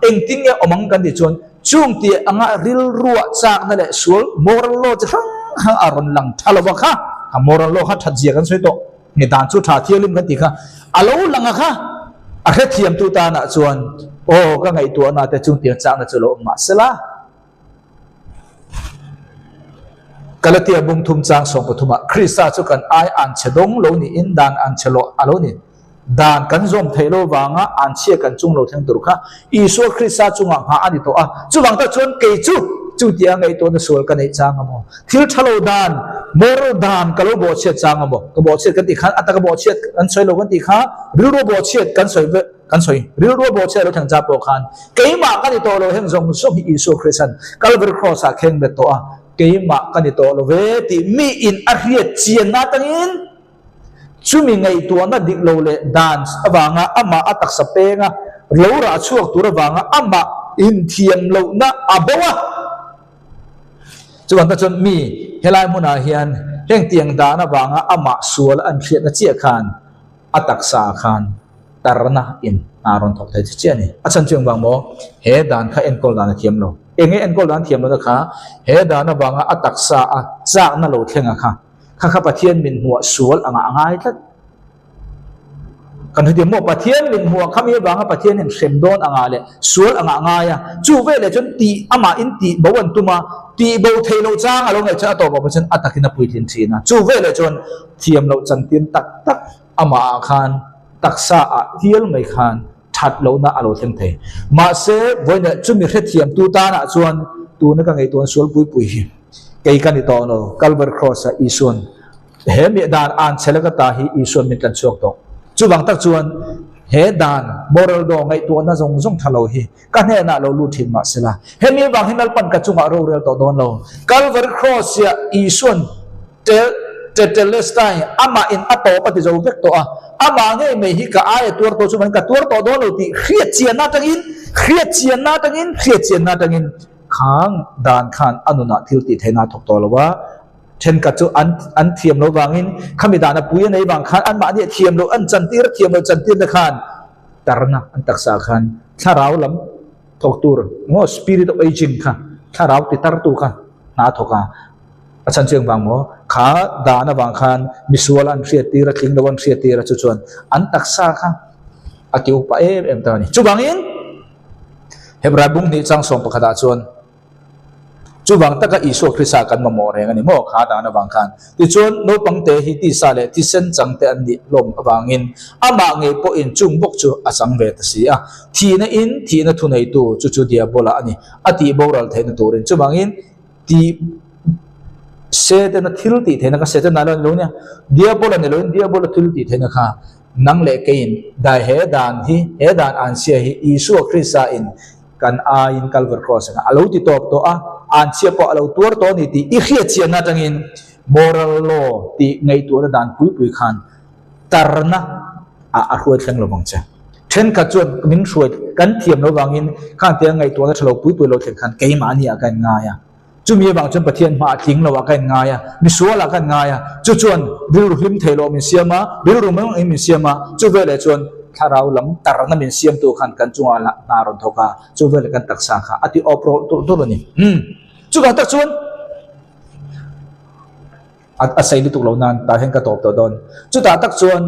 engtin nge awm ang kan tih chuan chung tih anga rilruah chakna leh sual moral law chi hrang hrang a rawn lang tha lova kha, a moral law kha that zia kan sawi tawh. Nge dan chu tha thianghlim kan tih kha a lo lang a kha a hrethiamtu tanah chuan aw ka ngaihtuahna te chung tiang chakna chu lo awm mah sela. Galatia bung thum chang 13 ah Krista chu kan ai an chhe dawng lo niin dan an chhe loh a lo ni. Dan kan zawm theih lo vanga an chhia kan chung lo thleng tur kha Isua Krista chungah nghah a ni tawh a. Chuvang tak chuan kei chu chutiang ngaihtuahna sual ka neih chang a maw? Thil tha lo dan, moral dan ka lo bawhchhiat chang a maw? Ka bawhchhiat kan tih khan a taka bawhchhiat kan sawi lo kan tih kha rilru bawhchhiat kan sawi ve kan sawi rilru bawhchhiat lo thleng chang pawh khan keimah ka ni tawh lo heng zawng zawng hi Isua Krista'n Calvary Cross ah kheng bet tawh a keimah ka ni tawh lo ve tih mi in a hriat chianna atangin Chumi ngaihtuahna dik lo leh dan avanga amah a taksa penga lo rah chhuak tur avanga amah inthiam lohna a bo a. Chuvang tak chuan mi helai hmunah hian heng tiang dan avanga amah sual an hriatna chiah khan a taksa ah khan tarna in hna rawn thawk thei che chiah a ni. A chhan chu engvang maw? He dan kha enkawl dan a thiam lo. Enge enkawl dan thiam lohna kha he dan avanga a taksa a chakna lo thlenga kha Kha kha Pathian min hmuah sual angah a ngai tlat. Kan hre maw? Pathian min hmuah kha mi avanga Pathian in hrem dawn angah leh sual angah a ngai a. Chu veleh chuan tih amah in tih bo an tum a, tih bo theih loh chang a lo ngaih chuan a tawp ah pawh chuan a takin a puitlin thin a. Chu veleh chuan thiam loh chantir tak tak amah ah khan taksa ah hial mai khan that lohna a lo thleng thei. Mahse, vawiinah chumi hrethiamtu tanah chuan tuna ka ngaihtuahna sual pui pui hi kei ka ni tawh lo. Calvary Cross-ah Isua'n he mi dan an chhe laka ta hi Isua'n min tlan chhuak tawh. Chuvang tak chuan he dan moral law ngaihtuahna zawng zawng tha lo hi ka hnenah lo lut thin mah sela, hemi avang hi Lalpan ka chungah rorel tawh dawn lo. Calvary Cross-ah Isua'n Tel, Tetelestai, amah in a tawp a ti zo vek tawh a, amah ngei mai hi ka aia tuar tawh chu man ka tuar tawh dawn lo tih hriat chianna atangin, hriat chianna atangin, hriat chianna atangin khang dan khan a nunah thil tih theihna a thawk tawh lo a, thenkhat chu an an thiam lo vangin khami dan a pui a nei vang khan anmahni a thiam loh an chantir a thiam loh chantir te khan tarna an taksa khan thlarau lam thawk tur maw spirit of aging kha thlarau ti tartu kha hna a thawk a. A chhan chu engvang maw? Kha dan avang khan misual an hriat tir a, tling lo an hriat tir a, chu chuan an taksa kha a ti upa em em ta a ni. Chuvangin Hebrai bung hnih chang 11 ah chuan chuvang taka Isua Krista kan mamawh reng a ni maw? Kha dan avang khan. Tichuan naupang te hi tisa leh thisen chang te an nih hlawm avangin amah ngei pawhin chung bawk chu a chang ve ta si a. Thihna in thihna thuneitu chu chu Diabola a ni. A tih boral theihna turin. Chuvangin Tih Setana thil tih theihna kha Setana lo ni lo nia, Diabola ni loin Diabola thil tih theihna kha nang leh keiin dai he dan hi, he dan anchhia hi Isua Krista in kan aiin Calvary Cross ah a lo ti tawp tawh a, anchhia pawh a lo tuar tawh a ni tih i hriatchianna atangin moral law tih ngaihtuahna dan pui pui khan tarna ah a hruai thleng lo vang che. Thenkhat chuan min hruai kan thiam lo vangin khang tia ngaihtuahna tha lo pui pui lo thlen khan keimahni ah ka in ngai a. Chumi avang chuan Pathian hmaah tling lo ah ka in ngai a, misual ah ka in ngai a. Chu chuan rilru hlim thei lo min siam a, rilru mai ang in min siam a, chu veleh chuan thlarau lam tarna min siamtu khan kan chungah lah hna a rawn thawk a, chu veleh kan taksa kha a ti awp rawlh tulh tulh a ni. Umm. Chuvang tak chuan. A sei lutuk lo nan tah hian ka tawp tawh dawn. Chutah tak chuan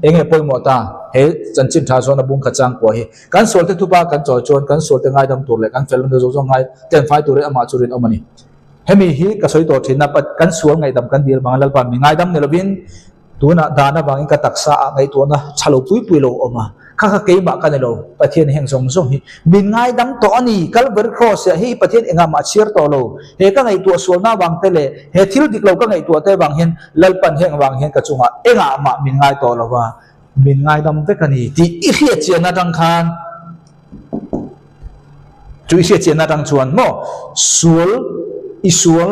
eng nge pawimawh ta? He chanchin tha chuan a bung kha chang kuah hi. Kan sualte thupa kan chawi chuan kan sualte ngaidam tur leh kan fel lam zawng zawng ngai tlenfai turin amah chu rinawm a ni. Hemi hi ka sawi tawh thin a, kan sual ngaihdam kan dil vanga Lalpa mi ngaidam ni lovin tunah dan avangin ka taksa ah ngaihtuahna tha lo pui pui lo awm a. Kha kha keimah ka ni lo, Pathian heng zawng zawng hi min ngaidam tawh a ni. Kalvari Kraws ah hei Pathian engah mah a chhiar tawh lo. He ka ngaihtuah sualna avang te leh he thil dik lo ka ngaihtuah te avang hian Lalpan heng avang hian ka chungah engah mah min ngai tawh lo va, min ngaidam vek a ni tih i hriat chian atang khan chu i hriat chian atang chuan maw sual i sual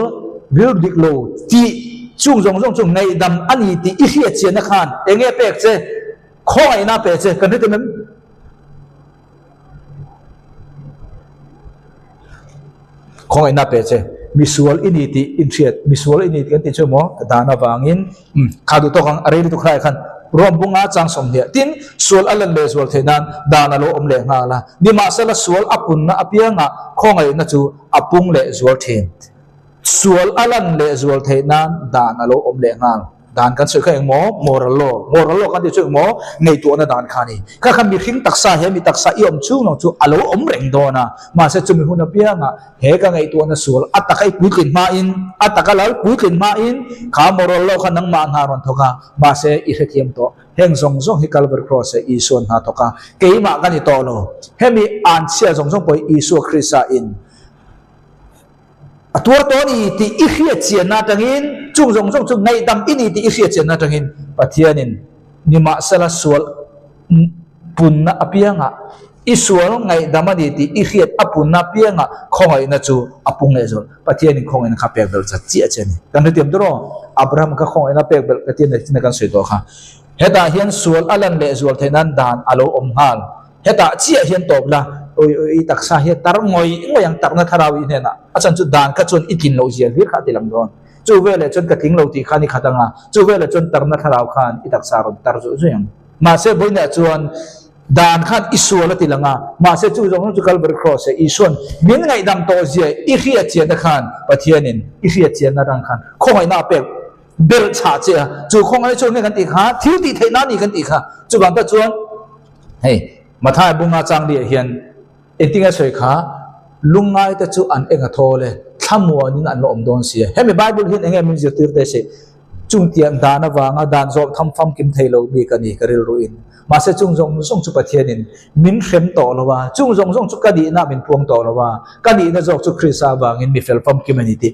rilru dik lo tih chung zawng zawng chu ngaihdam a ni tih i hriat chianna khan enge pek che Khawngaihna pe che kan hre em? Khawngaihna pe che misual i ni tih inhriat misual i ni tih kan tih chu maw dan avangin um kha duh tawk ang a rei lutuk hlaiah khan ruam bunga chang sawmhniah tin sual a lan leh zual theih nan dan a lo awm leh nghal a nimahsela sual a punna apiangah khawngaihna chu a pung leh zual thin. Sual a lan leh zual theih nan dan a lo awm leh nghal. Dan kan sawi kha eng maw? Moral law. Moral law kan tih chu eng maw? Ngaihtuahna dan kha a ni. Kha kha mihring taksa he mi taksa i awm chhung lo chu a lo awm reng dawn a. Mahse chumi hun apiangah he ka ngaihtuahna sual a taka i puitlin hmain, a taka lal puitlin hmain kha moral law kha nangmah hna rawn thawk a. Mahse i hrethiam tawh. Heng zawng zawng hi Calvary Cross ah Isua'n hna thawk a. Keimah ka ni tawh lo. Hemi anchhia zawng zawng pawh hi Isua Krista in A tuar tawh a ni tih i hriat chianna atangin, chung zawng zawng chu ngaihdam i ni tih i hriat chianna atangin Pathianin nimahsela sual punna apiangah, i sual ngaihdam a ni tih i hriat a punna apiangah khawngaihna chu a pung leh zawlh. Pathianin khawngaihna kha pek belh chat chiah che a ni. Kan hrethiam tur aw, Abraham kha khawngaihna pek belh ka ti a ni tina kan sawi tawh kha. Hetah hian sual a lan leh zual theih nan dan a lo awm nghal. Hetah chiah hian tawp la, ui ui i taksa hi a tar ngawih ngawih ang tarna thlarau i hnenah a chan chu dan kha chuan i tlin loh zia hlir kha a ti lang dawn. Chu veleh chuan ka tling lo tih khan i khat ang a, chu veleh chuan tarna thlarau khan i taksa a rawn tar zuih zuih ang. Mahse vawiinah chuan dan khan i sual a ti lang a, mahse chu zawng zawng chu Calvary Cross-ah Isua'n min ngaihdam tawh zia i hriat chianna khan Pathianin i hriat chianna atang khan khawngaihna a pek belh chhah che a, chu khawngaihna chu enge kan tih kha thil tih theihna a ni kan tih kha. Chuvang tak chuan Hei, Mathai bunga changli ah hian engtinge sawi kha lungngai te chu an eng a thawl e, thlamuanin an la awm dawn si a. Hemi Bible hian enge min zirtir te si? Chung tiang dan avanga dan zawh tham famkim thei lo mi ka ni ka rilruin. Mahse chung zawng zawng chu Pathianin min hrem tawh lo a, chung zawng zawng chu ka nihna min puang tawh lo a, ka nihna zawk chu Krista avangin mi fel famkim a ni tih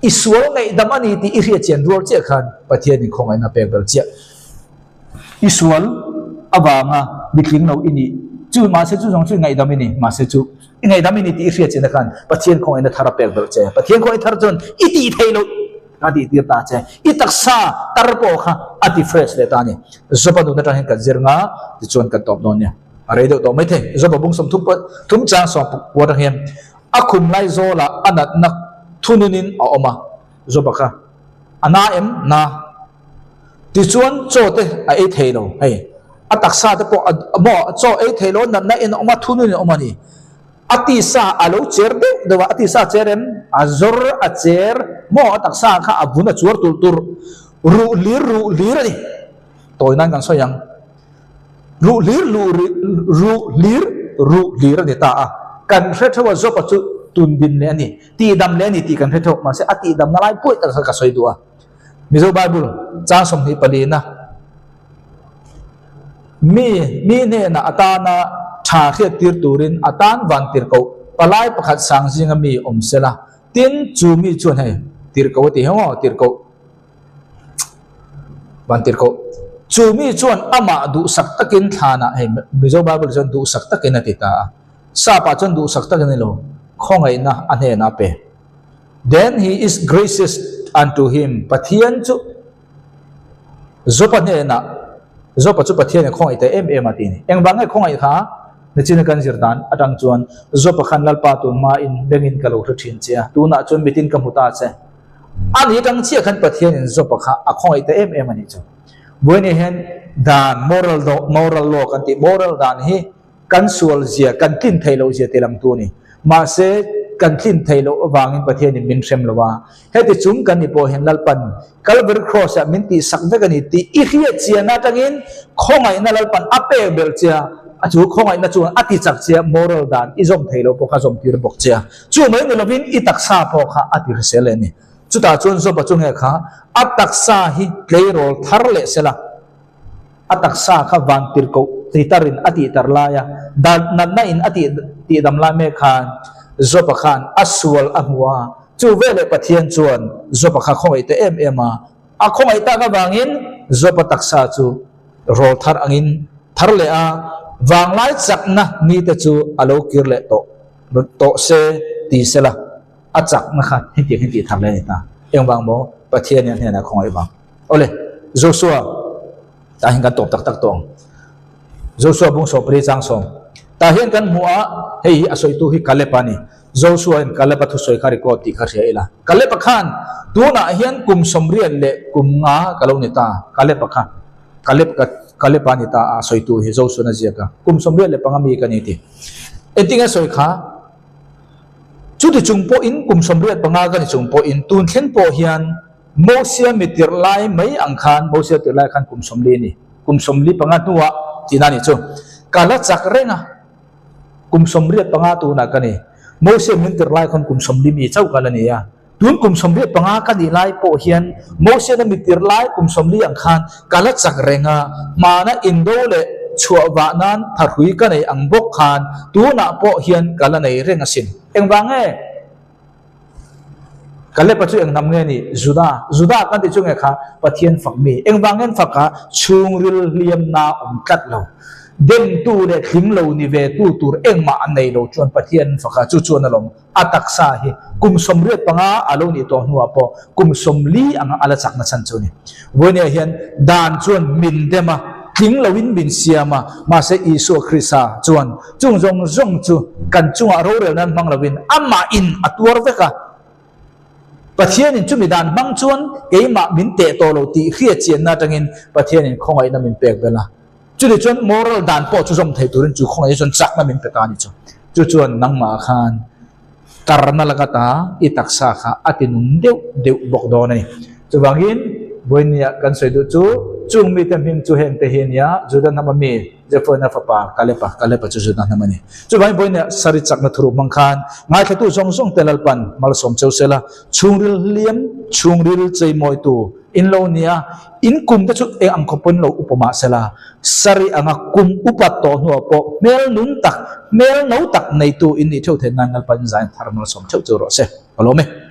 i sual ngaihdam a ni tih i hriatchian rual chiah khan Pathianin khawngaihna pek ber chiah. I sual avanga mitling lo i nih chu mahse chu zawng chu i ngaihdam i ni mahse chu i ngaihdam i ni tih i hriat chin khan Pathian khawngaihna thar a pek belh che. Pathian khawngaih thar chuan i tih theih loh a tih tir ta che. I taksa tar pawh kha a ti fresh leh ta a ni. Job-a nun atang hian kan zir nga tichuan kan tawp dawn nia. A rei deuh tawh maithei. Job-a bung sawm thum thum chang sawm pua atang hian a khum lai zawlah a natna thununin a awm a. Job-a kha a na em? Na. Tichuan chaw te a ei thei lo hei a taksa te pawh a maw chaw ei thei lo natna in a awm a thunun in a awm a ni. A tisa a lo cher deuh deuh a a tisa a cher em a zawr a cher maw a taksa kha a vun a chuar tur tur ruh hlir ruh hlir a ni tawi nan kan sawi ang ruh hlir luh ruh hlir ruh hlir a ni ta a kan hre theuh a zawpa chu tundin leh a ni tihdam leh a ni tih kan hre theuh mahse a tihdamna lai pawi tak kha ka sawi duh a. Mizo Bible chang 24 na mi mi hnenah atana tha hriat tir turin a tan van tirhkoh palai pakhat sang zinga mi awm sela tin chu mi chuan hei tirhkoh a ti heng aw tirhkoh van tirhkoh chu mi chuan amah duhsak takin thlanah hei Mizo Bible chuan duhsak takin a ti ta a sap ah chuan duhsak takin a ni lo khawngaihna a hnenah a pe. Then he is gracious unto him, Pathian chu Jopa hnenah, Jopa chu Pathianin khawngaih ta em em a ti a ni. Engvang nge khawngaih kha? Nichina kan zir dan atang chuan Jopa khan Lalpa tun hmain bengin ka lo hre thin che a, tunah chuan mitin ka hmu ta che. A ni atang chiah khan Pathianin Jopa kha a khawngaih ta em em a nih chu. Vawiin hian dan, moral, moral law kan tih, moral dan hi Kan sual zia, kan tlin theih loh zia ti langtu a ni. Mahse, kan tlin theih loh avangin Pathianin min hrem lo a. Heti chung kan ni pawh hian Lalpan Calvary Cross-ah min tihsak vek a ni tih i hriat chian atangin khawngaihna Lalpan a pek belh che a, chu khawngaihna chuan a ti chak che a, moral dan i zawm theih loh pawh kha zawm tir bawk che a. Chu mai ni lovin i taksa pawh kha a ti hrisel leh a ni. Chutah chuan Job-a chu nge kha a taksa hi tleirawl thar leh sela, A taksa kha van tirhkoh. titarin a tihtar laia natna in a tih tihdam lai mek khan Job-a khan a sual a hmu a, chu veleh Pathian chuan Job-a kha khawngaih ta em em a, a khawngaih tak avangin Job-a taksa chu rawl thar angin thar leh a, vanglai chakna nite chu a lo kir leh tawh tawh se ti sela a chakna kha hetiang hi tih thar leh a ni ta. Engvang maw? Pathian in a hnenah khawngaih vang. Awle, Joshua tah hian kan tawp tak tak tawh ang. Joshua bung sawmpali chang sawm. Tah hian kan hmuh a, hei hi a sawitu hi Caleb a ni. Joshua in Caleb a thusawi kha record tih kha hria ila. Caleb a khan tunah hian kum sawmriat leh kum nga ka lo ni ta. Caleb a kha Caleb ka Caleb a ni ta a sawitu hi Joshua na ziak a. Kum 35 mi ka ni ti. Engtin nge sawi kha? Chuti chung pawhin kum 85 ka ni chung pawhin tun thleng pawh hian Mosia mi tirh lai mai ang khan, Mosia tirh lai khan kum 40 a ni, kum 45 hnuah tihna a nih chu, ka la chak reng a, kum 85 tunah ka ni. Mosia min tirh lai khan kum 40 mi chauh ka la ni a, tun kum 85 ka nih lai pawh hian Mosia na mi tirh lai kum 40 ang khan ka la chak reng a, hmana indo leh chhuah vah nan thahrui ka nei ang bawk khan tunah pawh hian ka la nei reng asin. Engvang nge? Kalep-a chu eng hnam nge ni? Juda. Juda kan tih chu nge kha? Pathian fak mi. Engvang ngen fak a? Chhungril hliamna awm tlat lo. Demtu leh tling lo ni ve tu tur engmah an nei lo chuan Pathian an fak a, chu chuan alawm a taksa hi kum 85 a lo nih tawh hnuah pawh kum 40 anga a la chakna chhan chu a ni. Vawinia hian dan chuan min dem a, tling loin min siam a, mahse Isua Krista chuan Chung zawng zawng chu kan chungah rorel nan hmang loin amahin a tuar vek a. Pathianin chumi dan hmang chuan keimah min teh tawh lo tih hriat chianna atangin Pathianin khawngaihna min pek belh a. Chutih chuan moral dan pawh chu zawm thei turin chu khawngaihna chuan chakna min pe ta a ni chu. Chu chuan nangmah khan tarna laka ta i taksa kha a ti nung deuh deuh bawk dawn a ni. Chuvangin vawinia kan sawi duh chu chung mite hming chu hengte hi a nia, Juda hnama mi Jephunneh fapa Kaleb-a, Kaleb-a chu Juda hnam a ni. Chuvangin vawinia sari chakna thuruk hmang khan ngaithlatu zawng zawng te Lalpan malsawm cheu sela, chhungril hliam, chhungril cheimawitu in lo nia, in kum te chu eng ang khawp pawn lo upa mah sela, sari anga kum upat tawh hnuah pawh hmel nun tak, hmel no tak neitu in nih theuh theih nan Lalpan in zain thar malsawm theuh chu rawh se. Ka lawm e.